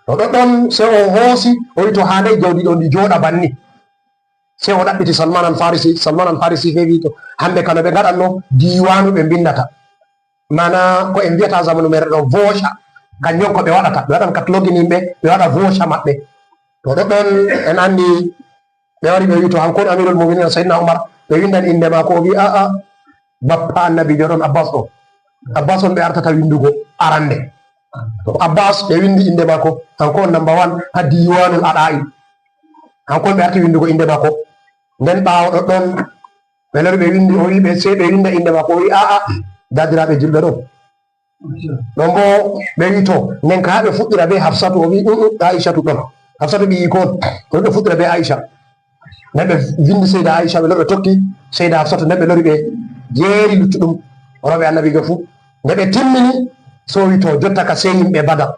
To ɗoɗɗon sey o hoosi, o wi, "To haanday jawdi ɗo ndi jooɗa banni." Sey o ɗaɓɓiti Salman Al Farisi. Salman Al Farisi sey wi, "To hannde kano ɓe ngaɗanno diiwaanu ɓe mbinndata." Maana ko en mbiyata zamanu meere ɗo voca, kanjum ko ɓe waɗata. Ɓe waɗan katalogi yimɓe, ɓe waɗa voca maɓɓe. To ɗoɗɗon en anndi ɓe wari ɓe wi, "To hanko on Amirul Mu'minin Seydina Umar, ɓe winndan innde maako." O wi, "A'a, bappa Annabiijo ɗon, Abbas ɗo. Abbas on ɓe artata winndugo arande." To Abbas ɓe winndi innde maako, hanko on number one haa diiwaanul ada'i. Hanko on ɓe arti winndugo innde maako. Nden ɓaawo ɗoɗɗon ɓe lori ɓe winndi, o wi ɓe sey ɓe winnda innde maako. O wi, "A'a, daadiraaɓe julɓe ɗon." Ɗon boo ɓe wi, "To, nden ka haa ɓe fuɗɗira bee Hafsatu." O wi, "U'u, Aishatu ɗon. Hafsatu ɓiyiiko on. Ko ɓe fuɗɗira bee Aisha." Nden ɓe winndi Seyda Aisha, ɓe lori ɓe tokki Seyda Hafsatu, nden ɓe lori ɓe jeeri luttuɗum rewɓe Annabiijo fuu. Nde ɓe timmini, sey o wi, "To, jotta ka sey yimɓe Badar."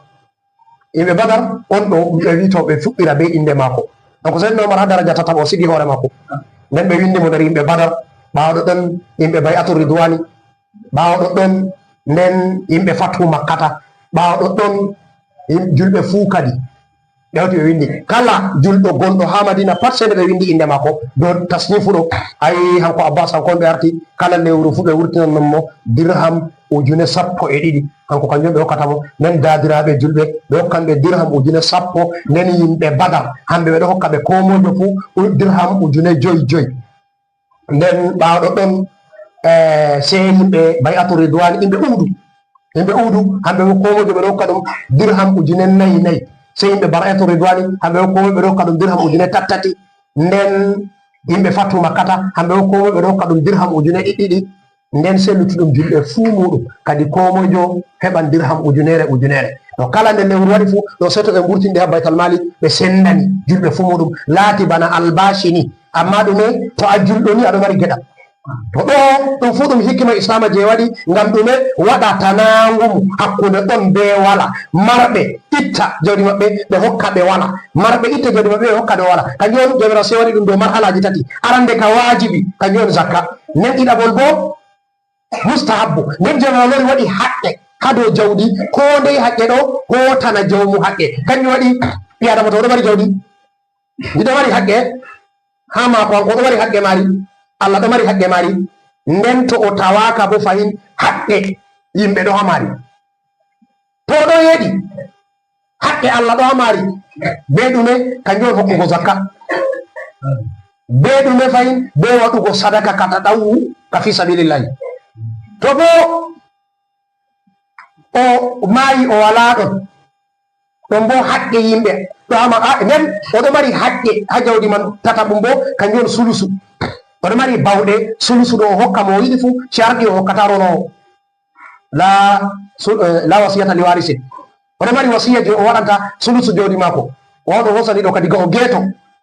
Yimɓe Badar on ɗo ɓe wi, "To, ɓe fuɗɗira bee innde maako." Kanko Seydina Umar haa daraja tataɓo, o sigi hoore maako. Nden ɓe winndi mo nder yimɓe Badar. Ɓaawo ɗoɗɗon yimɓe Bay'atu Ridwani. Ɓaawo ɗoɗɗon nden yimɓe Fathu Makkata. Ɓaawo ɗoɗɗon yim-, julɓe fuu kadi ɓe hawti ɓe winndi. Kala julɗo gonɗo haa Madina pat sey nde ɓe winndi innde maako. Dow tasnifu ɗo, ayi, hanko Abbas, hanko on ɓe arti. Kala lewru fuu ɓe wurtinan non mo dirham ujune sappo e ɗiɗi. Hanko kanjum ɓe hokkata mo. Nden daadiraaɓe julɓe, ɓe hokkan ɓe dirham ujune sappo. Nden yimɓe Badar, hamɓe ɓe ɗo hokka ɓe koo moijo fuu u-, dirham ujune joy joy. Nden ɓaawo ɗoɗɗon, eh, sey yimɓe Bay'atu Ridwani, yimɓe Uhudu. Yimɓe Uhudu, hamɓe boo koo moijo ɓe ɗo hokka ɗum dirham ujune nayi nayi. Sey yimɓe Bay'atu Ridwani, hamɓe boo koo moijo ɓe ɗo hokka ɗum dirham ujune tati tati. Nden yimɓe Fathu Makkata, hamɓe boo koo moijo ɓe ɗo hokka ɗum dirham ujune ɗiɗi ɗiɗi. Nden sey luttuɗum julɓe fuu muuɗum, kadi koo moijo heɓan dirham ujuneere ujuneere. To kala nde lewru waɗi fuu, ɗo sey to ɓe mburtini ɗe haa Baytal Mali, ɓe senndani julɓe fuu muuɗum. Laati bana albashi ni. Ammaa ɗume, to a julɗo ni, a ɗo mari geɗal. To ɗo, ɗum fuu ɗum hikima Islaama jey waɗi, ngam ɗume? Waɗa tanaangumu hakkunde ɗon bee walaa. Marɓe itta jawdi maɓɓe, ɓe hokka ɓe walaa. Marɓe itta jawdi maɓɓe, ɓe hokka ɓe walaa. Kanjum on Jawmiraawo sey waɗi ɗum dow marhalaaji tati. Arande ka waajibi, kanjum on zakka. Nden ɗiɗaɓol boo, mustahabbu. Nden Jawmiraawo lori waɗi haqqe haa dow jawdi, koo ndey haqqe ɗo hootana jawmu haqqe. Kanjum waɗi ɓii Aadama to o ɗo mari jawdi, ndi ɗo mari haqqe haa maako, hanko o ɗo mari haqqe maari, Allah ɗo mari haqqe maari. Nden to o tawaaka boo fahin, haqqe yimɓe ɗo haa maari. To o ɗo yeeɗi, haqqe Allah ɗo haa maari. Bee ɗume? Kanjum on hokkugo zakka. Bee ɗume fahin? Bee waɗugo sadaka ka taɗawwu, ka fii sabilillahi. To boo o maayi, o walaa ɗon, ɗon boo haqqe yimɓe ɗo haa ma-, a, nden o ɗo mari haqqe haa jawdi man. Tataɓum boo, kanjum on sulusu. O ɗo mari bawɗe sulusu ɗo o hokka mo o yiɗi fuu, carɗi o hokkata ronoowo. Laa su-, eh, laa wasiyata li warisin. O ɗo mari wasiya jey o waɗanta sulusu jawdi maako. O waɗa o hoosa ndi ɗo kadi ga o geeto.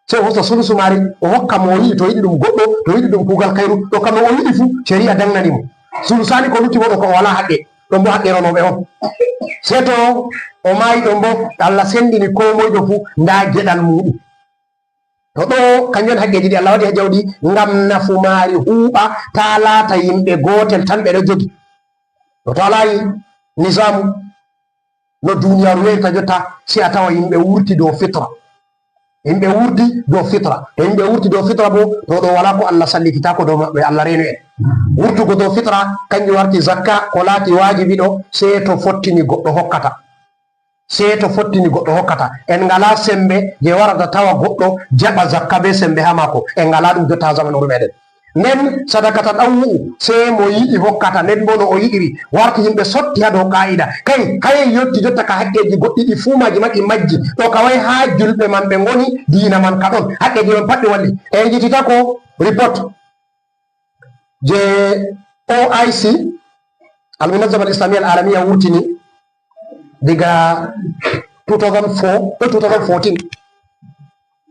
Sey o hoosa sulusu maari, o hokka mo o yiɗi, to o yiɗi ɗum goɗɗo, to o yiɗi ɗum kuugal kayru, ɗo kam no o yiɗi fuu, ceri'a daŋnani mo. Sulusaani ko lutti boo ɗo ko o walaa haqqe, ɗon boo haqqe ronooɓe on. Sey to o maayi ɗon boo, Allah senndini koo moijo fuu ndaa geɗal muuɗum. To ɗo, kanjum on haqqeeji ɗi Allah waɗi haa jawdi ngam nafu maari huuɓa, taa laata yimɓe gootel tan ɓe ɗo jogi. To, to a laayi nizaamu no duniyaaru yahirta jotta, sey a tawa yimɓe wurti dow fitra. Yimɓe wurti dow fitra. To yimɓe wurti dow fitra boo, to ɗo walaa ko Allah sallititaako dow maɓɓe, Allah reenu en. Wurtugo dow fitra, kanjum warti zakka, ko laati waajibi ɗo, sey to fottini goɗɗo hokkata. Sey to fottini goɗɗo hokkata. En ngalaa semmbe jey warata tawa goɗɗo jaɓa zakka bee semmbe haa maako. En ngalaa ɗum jotta haa zamanu meeɗen. Nden sadaka taɗawwu'u, sey mo yiɗi hokkata, nden boo no o yiɗiri. Warti yimɓe sotti haa dow qaa'ida. Kay, kaye yotti jotta ka haqqeeji goɗɗi ɗi fuu maaji man ɗi majji. Ɗo kaway haa julɓe man ɓe ngoni, diina man ka ɗon. Haqqeeji man pat ɗi walli. En ngi'titako report jey O I C, Al Munazzamat Islamiyya Al Alamiya wurtini diga two thousand four, eh, two thousand fourteen.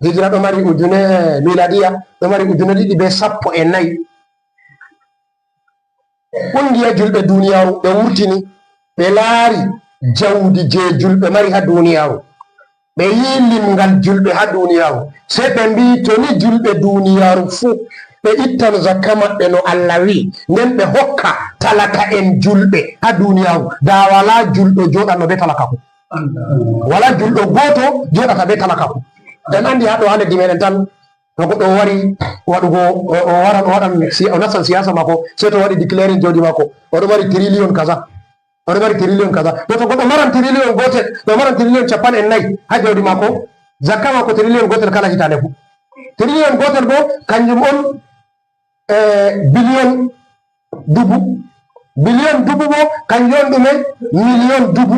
Hijira ɗo mari ujune, miladiya ɗo mari ujune ɗiɗi bee sappo e nayi. Kungiya julɓe duniyaaru ɓe wurtini, ɓe laari jawdi jey julɓe mari haa duniyaaru. Ɓe yii limngal julɓe haa duniyaaru, sey ɓe mbiyi, to ni julɓe duniyaaru fuu ɓe ittan zakka maɓɓe no Allah wi'i, nden ɓe hokka talaka en julɓe haa duniyaaru, da walaa julɗo jooɗanno bee talakaaku. Walaa julɗo gooto jooɗata bee talakaaku. En anndi haa ɗo haa leddi meɗen tan, to goɗɗo wari waɗugo, o, o waran, o waɗan si-, o nastan siyaasa maako, sey to waɗi declaring jawdi maako, o ɗo mari trillion kaza. O ɗo mari trillion kaza. To, to goɗɗo maran trillion gootel, to maran trillion cappanɗe nayi haa jawdi maako, zakka maako trillion gootel kala hitaande fuu. Trillion gootel boo, kanjum on, eh, billion dubu. Billion dubu boo, kanjum on ɗume? Million dubu.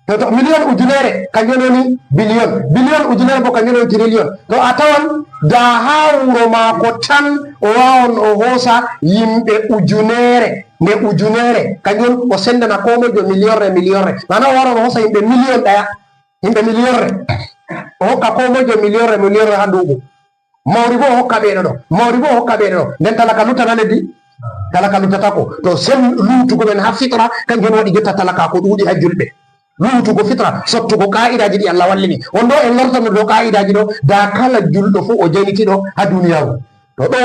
To, to, million ujunere, kanjum woni billion. Billion ujunere boo, kanjum woni trillion. To a tawan, da haa wuro maako tan, o waawan o hoosa yimɓe ujunere, nde ujunere. Kanjum woni o sendana koo moy jo miliyonre, miliyonre. Maana o waawan o hoosa yimɓe miliyon ɗaya, yimɓe miliyonre. O hokka koo moy jo miliyonre, miliyonre haa nduuɓu. Mawri boo o hokka ɓe ɗo, mawri boo o hokka ɓe ɗo. Nden talaka luttan haa leddi? Talaka luttataako. To, sey luutugo men haa fitra, kanjum waɗi jotta talakaaku ɗuuɗi haa julɓe. Luutugo fitra, sottugo kaa'idaaji ɗi Allah wallini. On ɗo en lortanno dow kaa'idaaji ɗo, da kala julɗo fuu o janitiiɗo haa duniyaaru. To ɗo,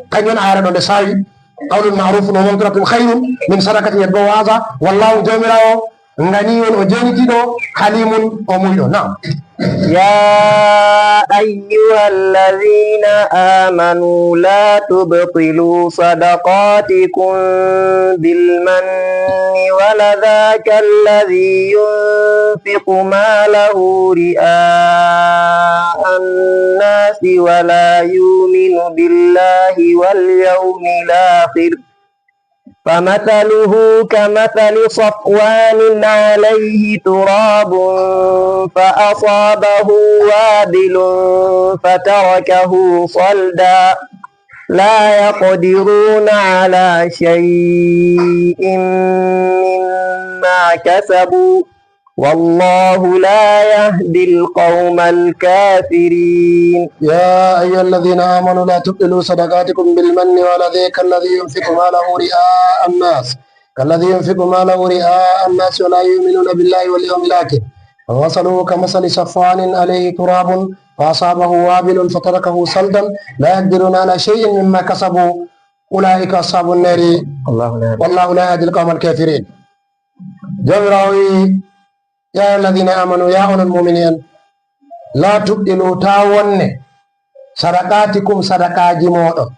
kanjum on aaya ɗo nde saawi, qawlun ma'rufun wa maghfiratun khayrun min sadaqatin yatba'uha adha, wallahu Jawmiraawo Ganiyun, o jeenitiiɗo, halimun, o muuyɗo. Naam. يا أيها الذين آمنوا لا تبطلوا صدقاتكم بالمن والأذى كالذي ينفق ماله رئاء الناس ولا يؤمن بالله واليوم الآخر فمثله كمثل صفوان عليه تراب فأصابه وابل فتركه صلدا لا يقدرون على شيء مما كسبوا والله لا يهدي القوم الكافرين. يا أيها الذين آمنوا لا تبطلوا صدقاتكم بالمن والأذى كالذي ينفق ماله رئاء الناس، كالذي ينفق ماله رئاء الناس ولا يؤمنون بالله واليوم الآخر، فمثله كمثل صفوان عليه تراب فأصابه وابل فتركه صلدا لا يقدرون على شيء مما كسبوا أولئك أصحاب النار الله لا يهدي. والله لا يهدي القوم الكافرين. Jawmiraawo wi'i, يا أيها الذين آمنوا, yaa onon muumini en, لا تبطلوا, taa wonne, صدقاتكم, sadakaaji mooɗon,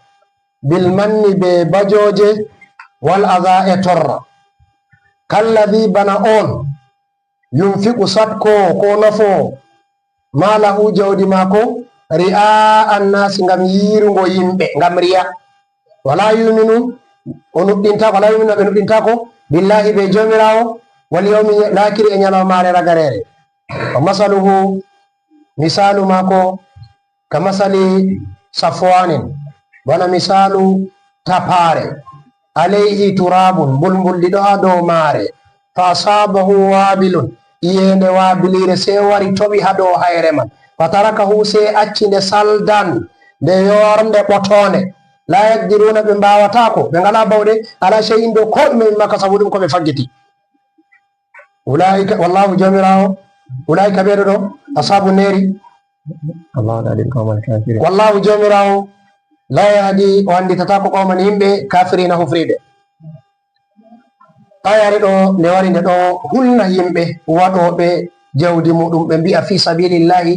بالمن, bee bajooje, والأذى, e torra. كالذي, bana on, ينفق, satkoowo koo nafoowo, ماله, jawdi maako, رئاء الناس, ngam yiirugo yimɓe, ngam riya. ولا يؤمن, o nuɗɗintaako, ولا يؤمن, ɓe nuɗɗintaako, بالله, bee Jawmiraawo, واليوم الآخر, e nyalawmaare ragareere. فمثله, misaalu maako, كمثل صفوان, bana misaalu tapaare, عليه تراب, mbulmbuldi ɗo haa dow maare, فأصابه وابل, iyeende waabiliire sey wari toɓi haa dow hayre man, فتركه, sey acci nde, صلدا, nde yoornde, ɓotoonde, لا يقدرون, ɓe mbaawataako, ɓe ngalaa bawɗe, على شيء, dow koo ɗume, مما كسبوا, ɗum ko ɓe faggiti. Ulaa'ika, wallahu, Jawmiraawo, ulaa'ika, ɓee ɗo, ashabu neeri. Allahu la yahdi al-qawma al-kafirin. Wallahu, Jawmiraawo, la yahdi, o annditataako, qawman, yimɓe, kafirina, hufriiɓe. Aayaare ɗo, nde wari nde ɗo hulna yimɓe waɗooɓe jawdi muɗum, ɓe mbi'a fi sabilillahi,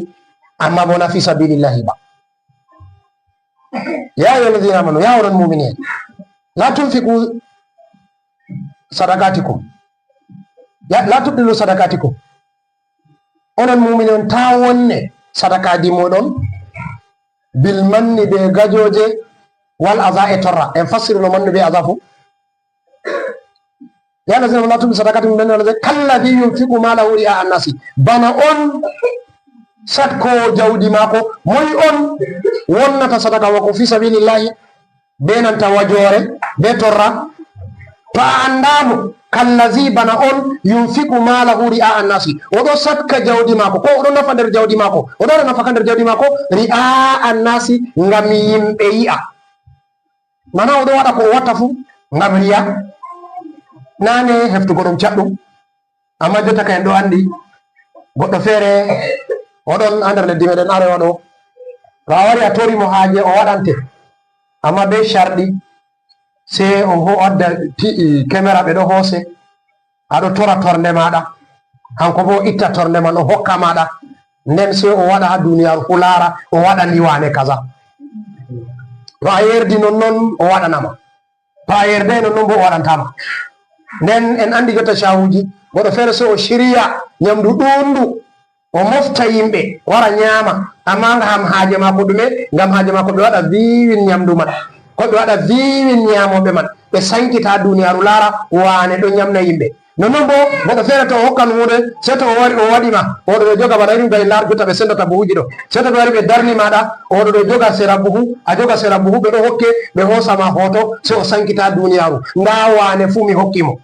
amma bo na fi sabilillahi ba. Ya ayyuhal ladhina amanu, ya onon mu'mini en, la tunfiqu sadaqatikum. Ya, la tubtilu sadaqatikum. Onon mu'mini on, taa wonne sadakaaji mooɗon, bil manni, be gajooje, wal aza, e torra. En fassiri no mannu be aza fu. Ya ladhina amanu la tubtilu sadaqatikum bil manni wal aza kalladhi yunfiqu malahu ri'a an-nasi. Bana on satko jawdi maako, moy on wonnata sadaka maako fi sabilillahi? Be nanta wajoore, be torra. To a anndaa mo, kallazi, bana on, yunfiqu maalahu ri'a annasi. O ɗo satka jawdi maako, ko o ɗo nafa nder jawdi maako, o ɗo waɗa nafaka nder jawdi maako, ri'a annasi, ngam yimɓe yi'a. Mana o ɗo waɗa ko o watta fuu ngam riya. Naane heftugo ɗum caɗɗum. Amma jotta ka en ɗo anndi goɗɗo feere Oɗon haa nder leddi meɗen arewa ɗo, to a wari a tori mo haaje, o waɗante, amma be sharɗi, sey o ho-, wadda ti-, i, kemera ɓe ɗo hoose, a ɗo tora tornde maɗa, hanko bo o itta tornde man o hokka maɗa, nden sey o waɗa haa duniyaaru fu laara o waɗani wane kaza. To a yerdi non non o waɗanama. To a yerdaay non non bo o waɗantama. Nden en andi jotta shawuji, goɗɗo feere sey o shirya nyamdu ɗuundu, o mofta yimɓe wara nyaama, amma ngam haaje maako ɗume? Ngam haaje maako ɓe waɗa viwin nyamdu man, ko ɓe waɗa viwin nyaamoɓe man, ɓe sankita duniyaaru laara wane ɗo nyamna yimɓe. Non non bo goɗɗo feere to o hokkan huunde, sey to o wari o waɗi ma, oɗo ɗo joga bana irin gay laar jotta ɓe sendata buhuji ɗo. Sey to ɓe wari ɓe darni maɗa, oɗo ɗo joga sera buhu, a joga sera buhu, ɓe ɗo hokke, ɓe hoosa ma hooto, sey o sankita duniyaaru. Ndaa wane fuu mi hokki mo.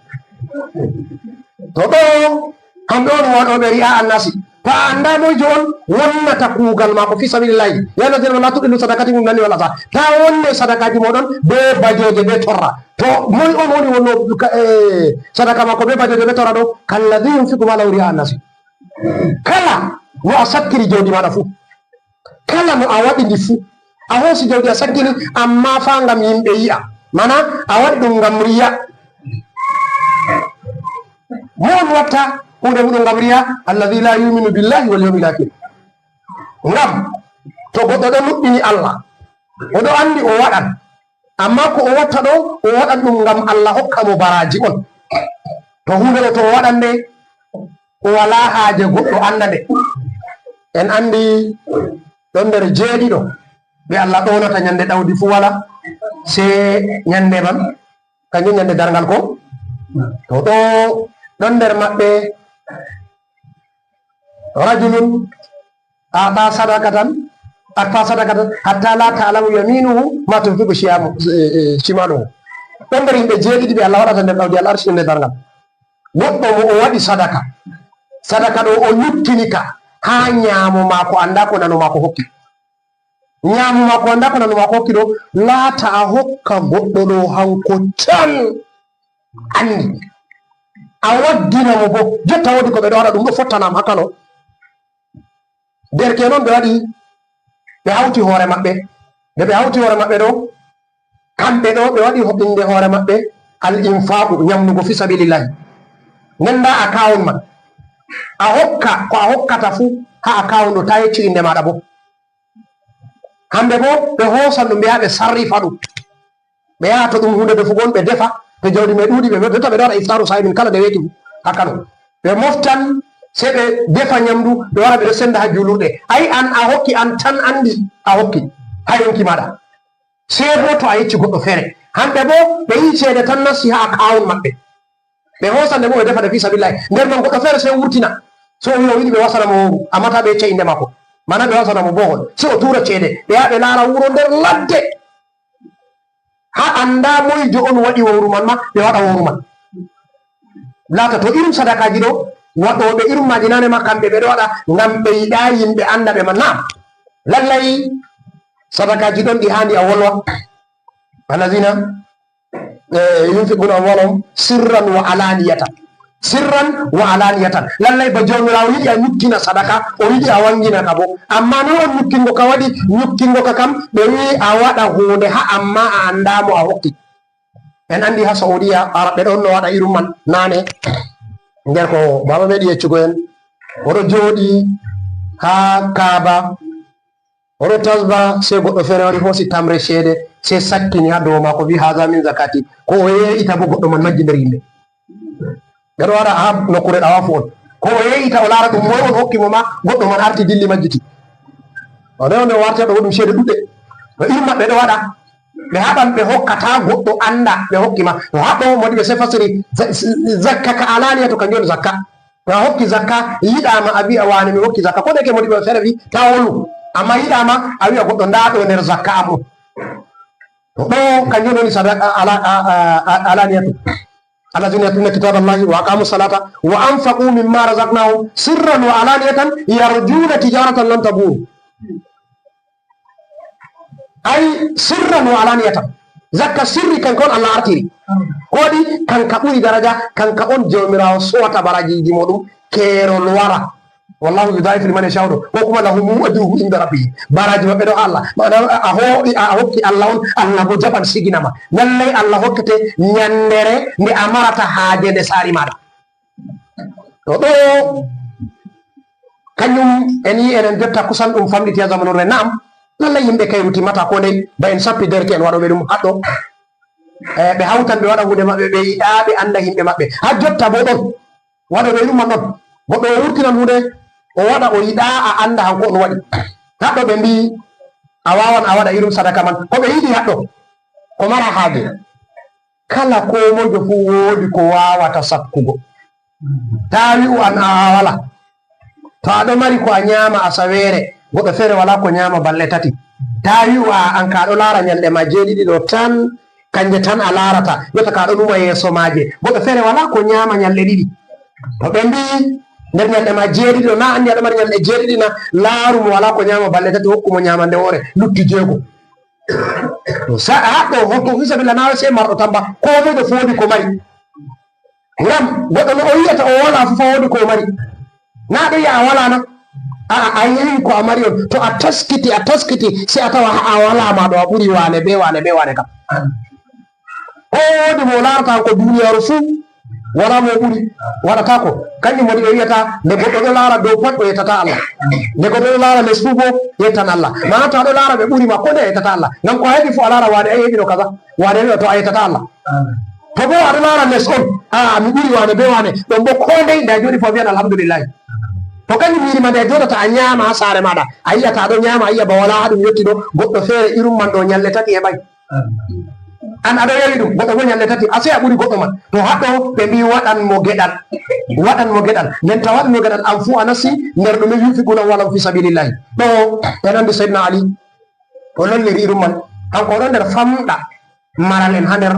To ɗo, hamɓe on waɗooɓe ri'a annasi. To a anndaa moyjo on wonnata kuugal maako fi sabilillahi. Ya ayyuhallazina amanu la tubtilu sadaqatikum bil manni wal adha. Taa wonne sadakaaji mooɗon be bajooje, be torra. To moy on woni wonno ka, eh, sadaka maako be bajooje be torra ɗo? Kalladhi yunfiqu malahu ri'a annasi. Kala no a sakkiri jawdi maaɗa fuu, kala no a waɗi ndi fuu, a hoosi jawdi a sakkini, amma faa ngam yimɓe yi'a. Mana a waɗi ɗum ngam riya. Mo on watta huunde muɗum ngam riya? Alladhi la yuminu billahi wal yawmil akhir. Ngam to goɗɗo ɗo nuɗɗini Allah, o ɗo andi o waɗan, amma ko o watta ɗo, o waɗan ɗum ngam Allah hokka mo baraaji on. To huunde ɗo to o waɗan nde, o walaa haaje goɗɗo anda nde. En andi ɗon nder jeeɗiɗo ɓe Allah ɗoonata nyande ɗawdi fuu walaa, sey nyande man, kanjum nyande darngal ko. To ɗo ɗon nder maɓɓe, rajulun a'ta sadaqatan, a'ta sadaqatan hatta la ta'lamu yaminuhu ma tunfiqu shiyamu, eh, eh, shimaluhu. Ɗon nder yimɓe jeeɗiɗi ɓe Allah waɗata nder ɗawdi al-arshi nder darngal. Goɗɗo mo o waɗi sadaka, sadaka ɗo o luttini ka haa nyaamo maako anndaa ko nano maako hokki. Nyaamo maako anndaa ko nano maako hokki ɗo, laata a hokka goɗɗo ɗo hanko tan anndi. A waggina mo bo. Jotta woodi ko ɓe ɗo waɗa ɗum ɗo fottanaam haa Kano. Derke'en on ɓe waɗi, ɓe hawti hoore maɓɓe. Nde ɓe hawti hoore maɓɓe ɗo, kamɓe ɗo ɓe waɗi ho-, innde hoore maɓɓe al-infaqu, nyamnugo fi sabilillahi. Nden ndaa akawun man. A hokka ko a hokkata fuu haa akawun ɗo, taa yeccu innde maaɗa bo. Kamɓe bo ɓe hoosan ɗum, ɓe yaha ɓe sarrifa ɗum. Ɓe yaha to ɗum huunde defugo on, ɓe defa. To jawdi may ɗuuɗi, ɓe jotta ɓe ɗo waɗa iftaaru saa'imin kala nde weeti haa Kano. Ɓe moftan, sey ɓe defa nyamdu, ɓe wara ɓe ɗo senda haa juulirɗe. Ay an a hokki, an tan anndi a hokki haa yonki maaɗa. Sey bo to a yecci goɗɗo feere. Kamɓe bo ɓe yi'i ceede tan nasti haa akawun maɓɓe. Ɓe hoosa nde bo ɓe defa nde fi sabilillahi. Nder man goɗɗo feere sey wurtina. Sey o wi'a o yiɗi ɓe wasana mo wowru, amma taa ɓe yecca innde maako. Mana ɓe wasana mo bohol. Sey o tuura ceede. Ɓe yaha ɓe laara wuro nder ladde. Haa anndaa moyjo on waɗi wowru man ma, ɓe waɗa wowru man. Laata to irum sadakaaji ɗo, waɗooɓe irum maaji naane ma, kamɓe ɓe ɗo waɗa ngam ɓe yiɗaa yimɓe annda ɓe ma. Naam, lallay sadakaaji ɗon ɗi haandi a wolwa. Allazina, eh, yunfiquna amwalahum sirran wa alaniyatan. Sirran wa alaniyatan. Lallay ba Jawmiraawo yiɗi a nyukkina sadaka, o yiɗi a wangina ka bo. Amma no on nyukkingo ka waɗi, nyukkingo ka kam, ɓe wi'i a waɗa huunde haa amma a anndaa mo a hokki. En anndi haa Saudiya, Arabɓe ɗon no waɗa irum man naane. Nder ko baaba meeɗi yeccugo en, oɗo jooɗi haa Kaaba, oɗo tasba, sey goɗɗo feere wari hoosi tamre ceede, sey sakkini haa dow maako, wi, "Haza min zakati." Ko o yee'ita bo goɗɗo man majji nder yimɓe. Ɓe ɗo waɗa haa nokkuure ɗawaafu on. Ko o yee'ita o laara ɗum moy on hokki mo ma, goɗɗo man arti dilli majjiti. O ɗo nde warta ɗo ɗum ceede ɗuɗɗe. To irin maɓɓe ɗo waɗa, ɓe haɓan ɓe hokka taa goɗɗo annda ɓe hokki ma. To haɗɗo modi ɓe sey fasiri za-, z-, zakka ka alaniya to kanjum on zakka. To a hokki zakka, yiɗaama a wi'a waane mi hokki zakka. Ko ɗeke modi ɓe feere wi taa wolu. Amma yiɗaama a wi'a goɗɗo ndaa ɗo nder zakka am on. To ɗo kanjum woni sadaka ala, a, a, a, alaniyatu. Allazina yatluna kitaballahi wa aqamu salata wa anfaqu mimma razaqnahum sirran wa alaniyatan yarjuna tijaratan lan tabur. Ay sirran wa alaniyatan. Zakka sirri kanka on Allah artiri. Ko waɗi kanka ɓuri daraja, kanka on Jawmiraawo sowata barajiiji muɗum, keerol wara. Wallahu yudaifu liman yashau ɗo, ko kuma lahum ajruhum inda rabbihim, baraji maɓɓe ɗo Allah. Maana a hooɗi, a hokki Allah on, Allah bo jaɓan siginama. Lallay Allah hokkete nyandere nde a marata haaje nde saari maɗa. To ɗo, kañum en yi enen jotta kusan ɗum famɗiti ha zamanu re. Naam, lallay yimɓe kayru timmata ko ndey, ba en sappi derke en waɗoɓe ɗum haɗɗo. Eh, ɓe hawtan ɓe waɗa hunde maɓɓe, ɓe yiɗa ɓe anda yimɓe maɓɓe. Ha jotta bo ɗon, waɗoɓe ɗum man ɗon. Goɗɗo o wurtinan hunde, o waɗa o yiɗa a anda hanko on waɗi. Haɗɗo ɓe mbi, a wawan a waɗa irum sadaka man. Ko ɓe yiɗi haɗɗo, ko mara haaje. Kala komojo fu woodi ko wawata sakkugo. Ta wi'u an a wala. To aɗo mari ko a nyama asaweere, goɗɗo feere wala ko nyama balɗe tati. Ta wi'u a an ka aɗo laara nyalɗe ma jeeɗiɗi ɗo tan, kanje tan a laarata. Jotta ka aɗo numa yeeso maaje. Goɗɗo feere wala ko nyama nyalɗe ɗiɗi. To ɓe mbi nder nyalɗe ma jeeɗiɗi ɗo, na andi aɗo mari nyalɗe jeeɗiɗi na, laaru mo wala ko nyama balɗe tati, hokku mo nyamande woore, lutti jeego. Sa haɗɗo hokku fi sabilillah na sey marɗo tamba, ko mojo foodi ko mari. Ngam goɗɗo no o yiyata o wala fu fa woodi ko o mari. Na ɗo yiya a wala na? A a yehi ko a mari on. To a taskiti, a taskiti, sey a tawa ha a wala ma ɗo a ɓuri wane be wane be wane kam. Ko woodi mo larata ko duniyaaru fu, wala mo ɓuri, waɗata ko. Kanjum woni o yiyata nde goɗɗo ɗo lara dow pat o yettata Allah. Nde goɗɗo ɗo lara les fu bo yettan Allah. Mana to a ɗo lara ɓe ɓuri ma ko nde a yettata Allah. Ngam ko a heɓi fu a lara wane a heɓino kaza. Wane heɓino to a yettata Allah. To bo aɗa laara les on, a mi ɓuri wane be wane, ɗon bo ko ndey nde a jooɗi fof a wiyan alhamdulillahi. To kanjum yiri ma nde a jooɗata a ñaama ha saare maɗa, a yi'ata aɗo ñaama, a yi'a ba wala ha ɗum yotti ɗo, goɗɗo feere irum man ɗo ñalɗe tati heɓay. An aɗo yawi ɗum, goɗɗo bo ñalɗe tati, a sey a ɓuri goɗɗo man. To haɗɗo ɓe mbi waɗan mo geɗal, waɗan mo geɗal. Nden to a waɗi mo geɗal, an fuu a nasti nder ɗume, yunfiquna amwalahum fi sabilillahi. Ɗo en andi Seydina Ali, o lolliri irum man, kanko o ɗon nder famɗa maral en ha nder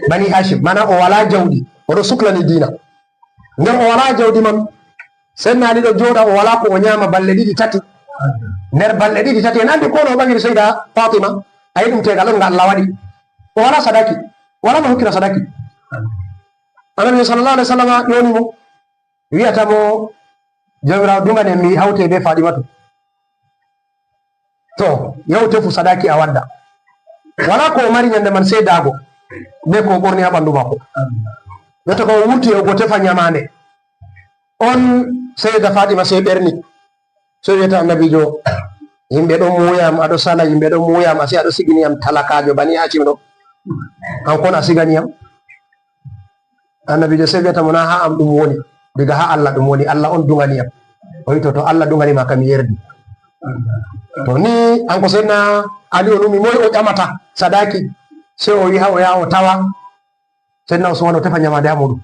Bani Hashim, mana o wala jawdi, o ɗo suklani diina. Nder o wala jawdi man, Seydina Ali ɗo jooɗa, o wala ko o ñaama balɗe ɗiɗi tati. Nder balɗe ɗiɗi tati, en andi ko no o ɓaŋiri Seyda Fatima, ayi ɗum tegal on nga Allah waɗi. O wala sadaki, wala no hokkira sadaki. Annabi sallallahu alaihi wasallam ƴoni mo, wi'ata mo, Jawmiraawo duŋani mi hawte be Fadimatu. To, yahu tefu sadaki a wadda. Wala ko o mari ñande man sey daago, be ko o ɓorni ha ɓandu maako. Jotta ko o wurti e o go tefa ñamaande. On Seyda Fatima sey ɓerni. Sey wi'ata Annabiijo, yimɓe ɗon muuya am, aɗo sala, yimɓe ɗon muuya am, ashe aɗo sigini am talakaajo Bani Hashim ɗo. An kon a sigani am? Annabiijo sey wi'ata mo, na ha am ɗum woni, diga ha Allah ɗum woni, Allah on duŋani am. O wi'i, to, to Allah duŋani ma kam, mi yerdi. To ni, hanko Seydina Ali o numi, moy o ƴamata sadaki? Sey o wi'i, ha o yaha o tawa Seydina Usman o tefa ñamaande ha muuɗum.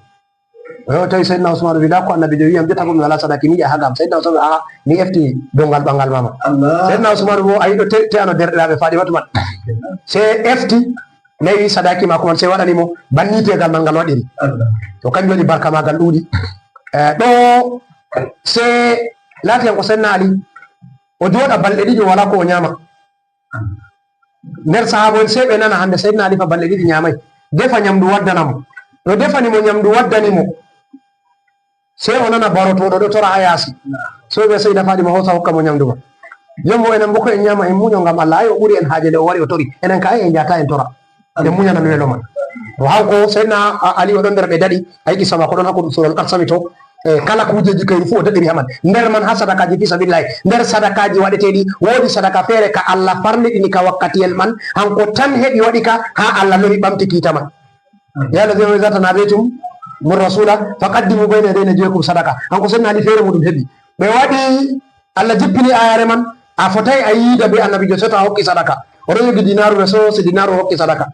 O yahi o tawi Seydina Usman o wi'i, nda ko Annabiijo wi'i am, jotta bo mi wala sadaki, mi yiɗi a haga am. Seydina Usman wi'i, a'a, mi efti dongal ɓangal mama. Allah. Seydina Usman bo, ayi ɗo te-, te'ano derɗiraaɓe Fadimatu man. Sey efti, nawi sadaki maako man, sey waɗani mo banni tegal man ngal waɗiri. Allah. To kanjum waɗi barka maagal ɗuuɗi. Eh, ɗo sey laati hanko Seydina Ali, o jooɗa balɗe ɗiɗi o wala ko o ñaama. Nder sahaabo en sey ɓe nana hande Seydina Ali fa balɗe ɗiɗi ñaamay. Defa nyamdu waddana mo. To defani mo nyamdu waddani mo, sey o nana barotooɗo ɗo tora ha yaasi. Sey o wi'a Seyda Fadima hoosa hokka mo nyamdu man. Yombo enen bo ko en ñaama en muño ngam Allah. Ay o ɓuri en haaje nde o wari o tori. Enen ka ay en jaata en tora. En muñanan welo man. To hanko Seydina A-, Ali o ɗon nder ɓe daɗi. Ay qissa maako ɗon hakkunde surol Qasami to. E kala kuujeeji kayru fuu o daɗiri ha man. Nder man ha sadakaaji fi sabilillahi. Nder sadakaaji waɗeteeɗi, woodi sadaka feere ka Allah farliɗini ka wakkatiyel man. Hanko tan heɓi waɗi ka, ha Allah lori ɓamti kiita man. Ya ayyuhallazina idza tanajaytum bir rasula faqaddimu bayna yaday najwaykum sadaqa. Hanko Seydina Ali feere muɗum heɓi. Ɓe waɗi, Allah jippini aayaare man, a fotai a yiida be Annabiijo seto a hokki sadaka. O ɗon yogi dinaaru, ɓe soosi dinaaru o hokki sadaka.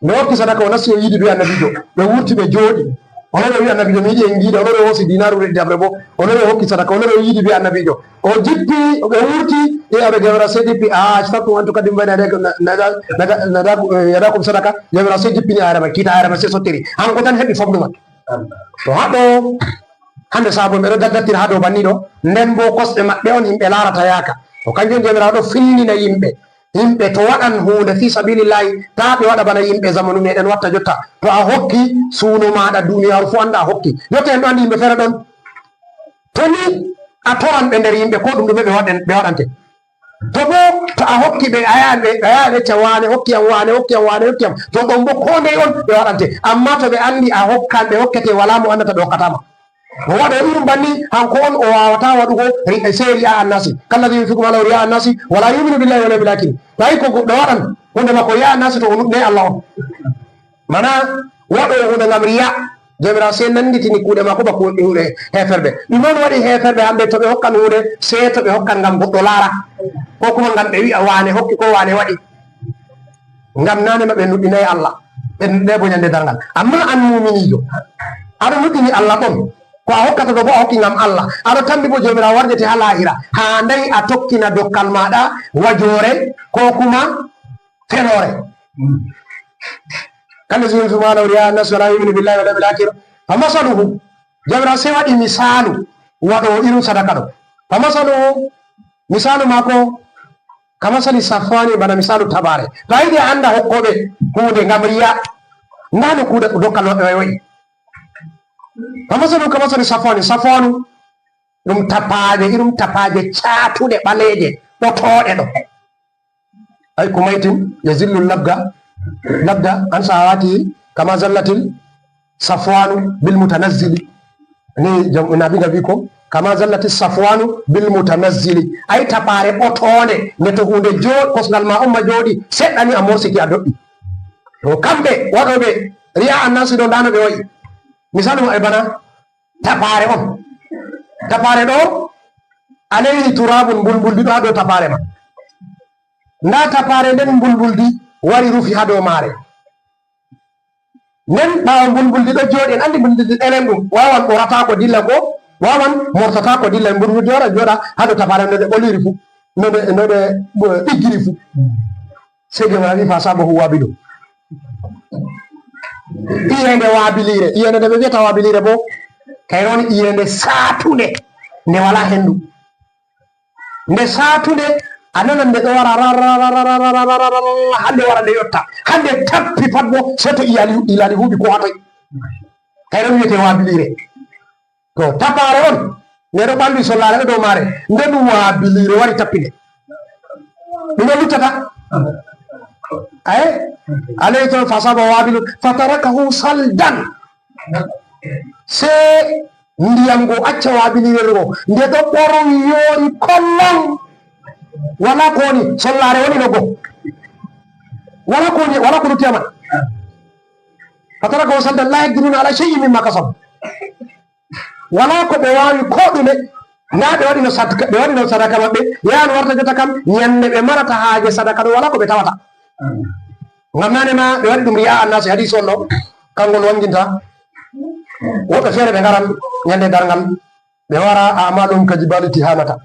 Nde o hokki sadaka, o nasti o yiidi be Annabiijo. Ɓe wurti ɓe jooɗi. O lori o wi'i Annabiijo, mi yiɗi en ngiida. O lori o hoosi dinaaru reddi haɓre bo. O lori o hokki sadaka. O lori o yiidi be Annabiijo. O jippi, ɓe wurti, e aɓe Jawmiraawo sey jippi, a ashfaqtum an tuqaddimu bayna yadaykum, na-, na-, na-, na-, eh, yadakum sadaqa. Jawmiraawo sey jippini aayaare man, kiita aayaare man sey sottiri. Hanko tan heɓi fomdu man. To haɗo, hande sahaabo en ɓe ɗo daddattira ha dow banni ɗo, nden bo kosɗe maɓɓe on yimɓe laarata yaaka. To kanjum on Jawmiraawo ɗo fillina yimɓe. Yimɓe to waɗan huunde fi sabilillahi, taa ɓe waɗa bana yimɓe zamanu meɗen watta jotta. To a hokki suuno maaɗa, duniyaaru fu anda a hokki. Jotta en ɗo andi yimɓe feere ɗon. To ni a toran ɓe nder yimɓe, ko ɗum ɗume ɓe waɗan-, ɓe waɗante. To bo, to a hokki ɓe, a yaha ɓe, a yaha ɓe, "Ca waane hokki yam, waane hokki yam, waane hokki yam." To ɗon bo, ko ndey on ɓe waɗante. Amma to ɓe anndi a hokkan, ɓe hokkete, wala mo anndata ɓe hokkata ma. O waɗo irum banni, hanko on o wawata waɗugo ri-, sey riya annasi. "Kalladhi yunfiqu malahu riya annasi, wala yu'minu billahi wal yawmil akhir." Tawi ko goɗɗo waɗan hunde makko riya annasi, to o nuɗɗinay Allah on. Mana waɗo hunde ngam riya, Jawmiraawo sey nannditini kuuɗe maako ba kuuɗe hunde heeferɓe. Ɗum noon waɗi heeferɓe hannde to ɓe hokkan hunde, sey to ɓe hokkan ngam goɗɗo laara, ko kuma ngam ɓe wi'a waane hokki ko waane waɗi. Ngam naane maɓɓe nuɗɗinay Allah, ɓe nuɗɗinay bo nyannde darngal. Amma an muuminiijo, aɗo nuɗɗini Allah ɗon, ko a hokkata ɗo bo a hokki ngam Allah. Aɗo tambi bo Jawmiraawo warjete haa laahira, haanday a tokkina dokkal maaɗa wajoore ko kuma feloore. Kalladhi yunfiqu malahu riya annasi wala yu'minu billahi wal yawmil akhir. Fa masaluhu. Jawmiraawo sey waɗi misaalu waɗoowo irum sadaka ɗo. Fa masaluhu, misaalu maako, ka masali safwani, bana misaalu tabaare. To a yiɗi a annda hokkooɓe huunde ngam riya, ndaa no kuuɗe dokkal maɓɓe wa'i. Fa masaluhu ka masali safwani. Safwanu ɗum tapaaje, irum tapaaje caatuɗe ɓaleeje ɓotooɗe ɗo. Ay ko maytin, yazillu labda, labda an sahawati kama zallatil safwanu bil mutanazzili. Ni jam-, nabiga wi ko, "Kama zallati safwanu bil mutanazzili." Ay tapaare ɓotoonde, nde to huunde joo-, kosngal ma umma jooɗi, seɗɗa ni a morsiti a doɗɗi. To kamɓe waɗooɓe riya annasi ɗo, ndaa no ɓe wa'i. Misaalu maɓɓe bana tapaare on. Tapaare ɗo, alayhi turabun, mbulmbuldi ɗo haa dow tapaare ma. Ndaa tapaare nden, mbulmbuldi wari rufi haa dow maare. Nden ɓaawo mbulmbuldi ɗo jooɗi, en anndi mbulmbuldi ɗelen ɗum, waawan ɓorataako dilla ko, waawan mortataako dilla, mbulmbuldi wara jooɗa haa dow tapaare no ɗe ɓoliri fu, no ɗe, no ɗe, eh, ɗiggiri fu. Sey Jawmiraawo wi, "Fa asabahu wabilun." Iyeende waabiliire, iyeende nde ɓe wiyata waabiliire bo, kayre woni iyeende saatunde, nde walaa henndu. Nde saatunde, a nanan nde ɗo wara ra, ra, ra, hande wara nde yotta. Hande tappi pat bo, sey to ilaali, ilaali huuɓi ko hatoy. Kayre wiyete waabiliire. To, tapaare on, nde ɗo ɓalwi sollaare ɗo dow maare, nden waabiliire wari tappi nde. Ɗum ɗo luttata. Aye? Alayhi ton fa asaba wabilun, fa tarakahu saldan. Sey ndiyam go acca waabiliire go, nde ɗo ɓorwi yoori kollon. Wala ko woni, sollaare woni no go. Wala ko woni, wala ko lutti ama. Fa tarakahu saldan la yaqdiruna ala shay'in mimma kasabu. Wala ko ɓe waawi ko ɗume. Ndaa ɓe waɗino sadaka, ɓe waɗino sadaka maɓɓe, yahan warta jota kam, nyande ɓe marata haaje sadaka ɗo, wala ko ɓe tawata. Ngam naane ma ɓe waɗi ɗum riya annasi, hadis on ɗo, kanngol wanginta. Woɓɓe feere ɓe ngaran nyande darngal, ɓe wara a'maluhum ka jibali tihamata.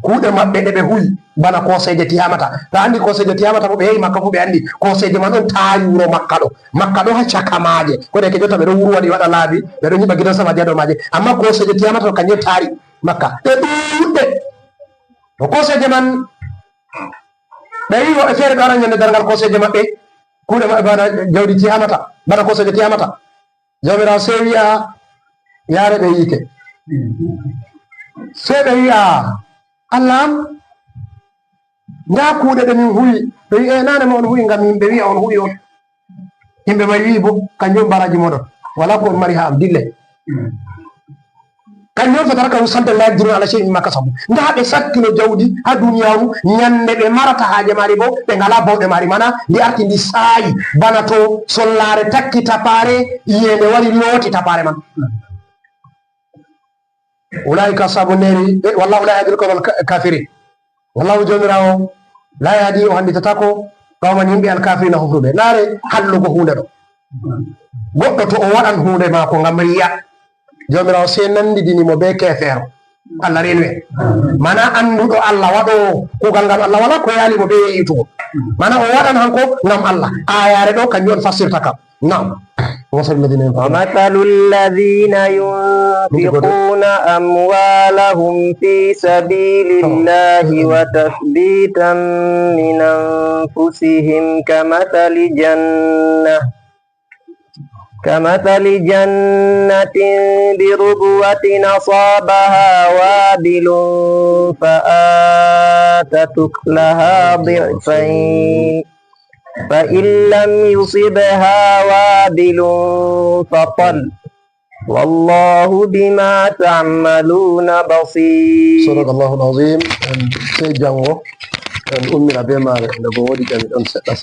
Kuuɗe maɓɓe ɗe ɓe huwi bana kooseeje tihamata. Ta anndi kooseeje tihamata bo ɓe yehi Makka fu ɓe anndi kooseeje man on taari wuro Makka ɗo. Makka ɗo haa caka maaje. Ko de ke jotta ɓe ɗo wuro waɗi waɗa laabi, ɓe ɗo nyiɓa gidan sama haa dow maaje. Amma kooseeje tihamata ɗo kanje taari Makka. Ɗe ɗuuɗɗe. To kooseeje man, ɓe wi woɓɓe feere ɓe wara nyande darngal kooseeje maɓɓe. Kuuɗe maɓɓe bana jawdi tihamata, bana kooseeje tihamata. Jawmiraawo sey wi'a, "Yaare ɓe yiite." Sey ɓe wi'a, "Allah am, ndaa kuuɗe ɗe min huwi." Ɓe wi'a, "Eh, naane ma on huwi ngam yimɓe wi'a on huwi on." Yimɓe may wi'i bo, "Kanjum on baraaji mooɗon. Walaa ko on mari haa am, dille." Kanjum on fa tarakahu saldan la yaqdiruna ala shay'in mimma kasabu. Ndaa ɓe sakkino jawdi haa duniyaaru, nyande ɓe marata haaje maari bo, ɓe ngalaa bawɗe maari. Mana ndi arti ndi saayi, bana to sollaare takki tapaare, iyeende wari looti tapaare man. Ulaa'ika ashaabun naari, eh, wallahu la yahdil qawmal ka-, kaafiriin. Wallahu Jawmiraawo la yahdi, o hannditataako, qawman, yimɓe, al kaafiriina, hofruɓe. Naare hallugo huunde ɗo. Goɗɗo to o waɗan huunde maako ngam riya, Jawmiraawo sey nanndidini mo bee keefeero. Allah reenu en. Mana annduɗo Allah, waɗoowo kuugal ngam Allah, walaa ko yaali mo bee yeeyitugo. Mana o waɗan hanko ngam Allah. Aayaare ɗo, kanjum on fassirta kam. Naam. ومثل الذين ينفقون ومثل الذين ينفقون أموالهم في سبيل الله وتثبيتا من أنفسهم كمثل جنة كمثل جنة بربوة أصابها وابل فآتت أكلها ضعفين فإن لم يصبها وابل فطل والله بما تعملون بصير. Sadaqallahul azim. En sey janngo en ummira bee maare, nde ko woodi jami ɗon seɗɗa.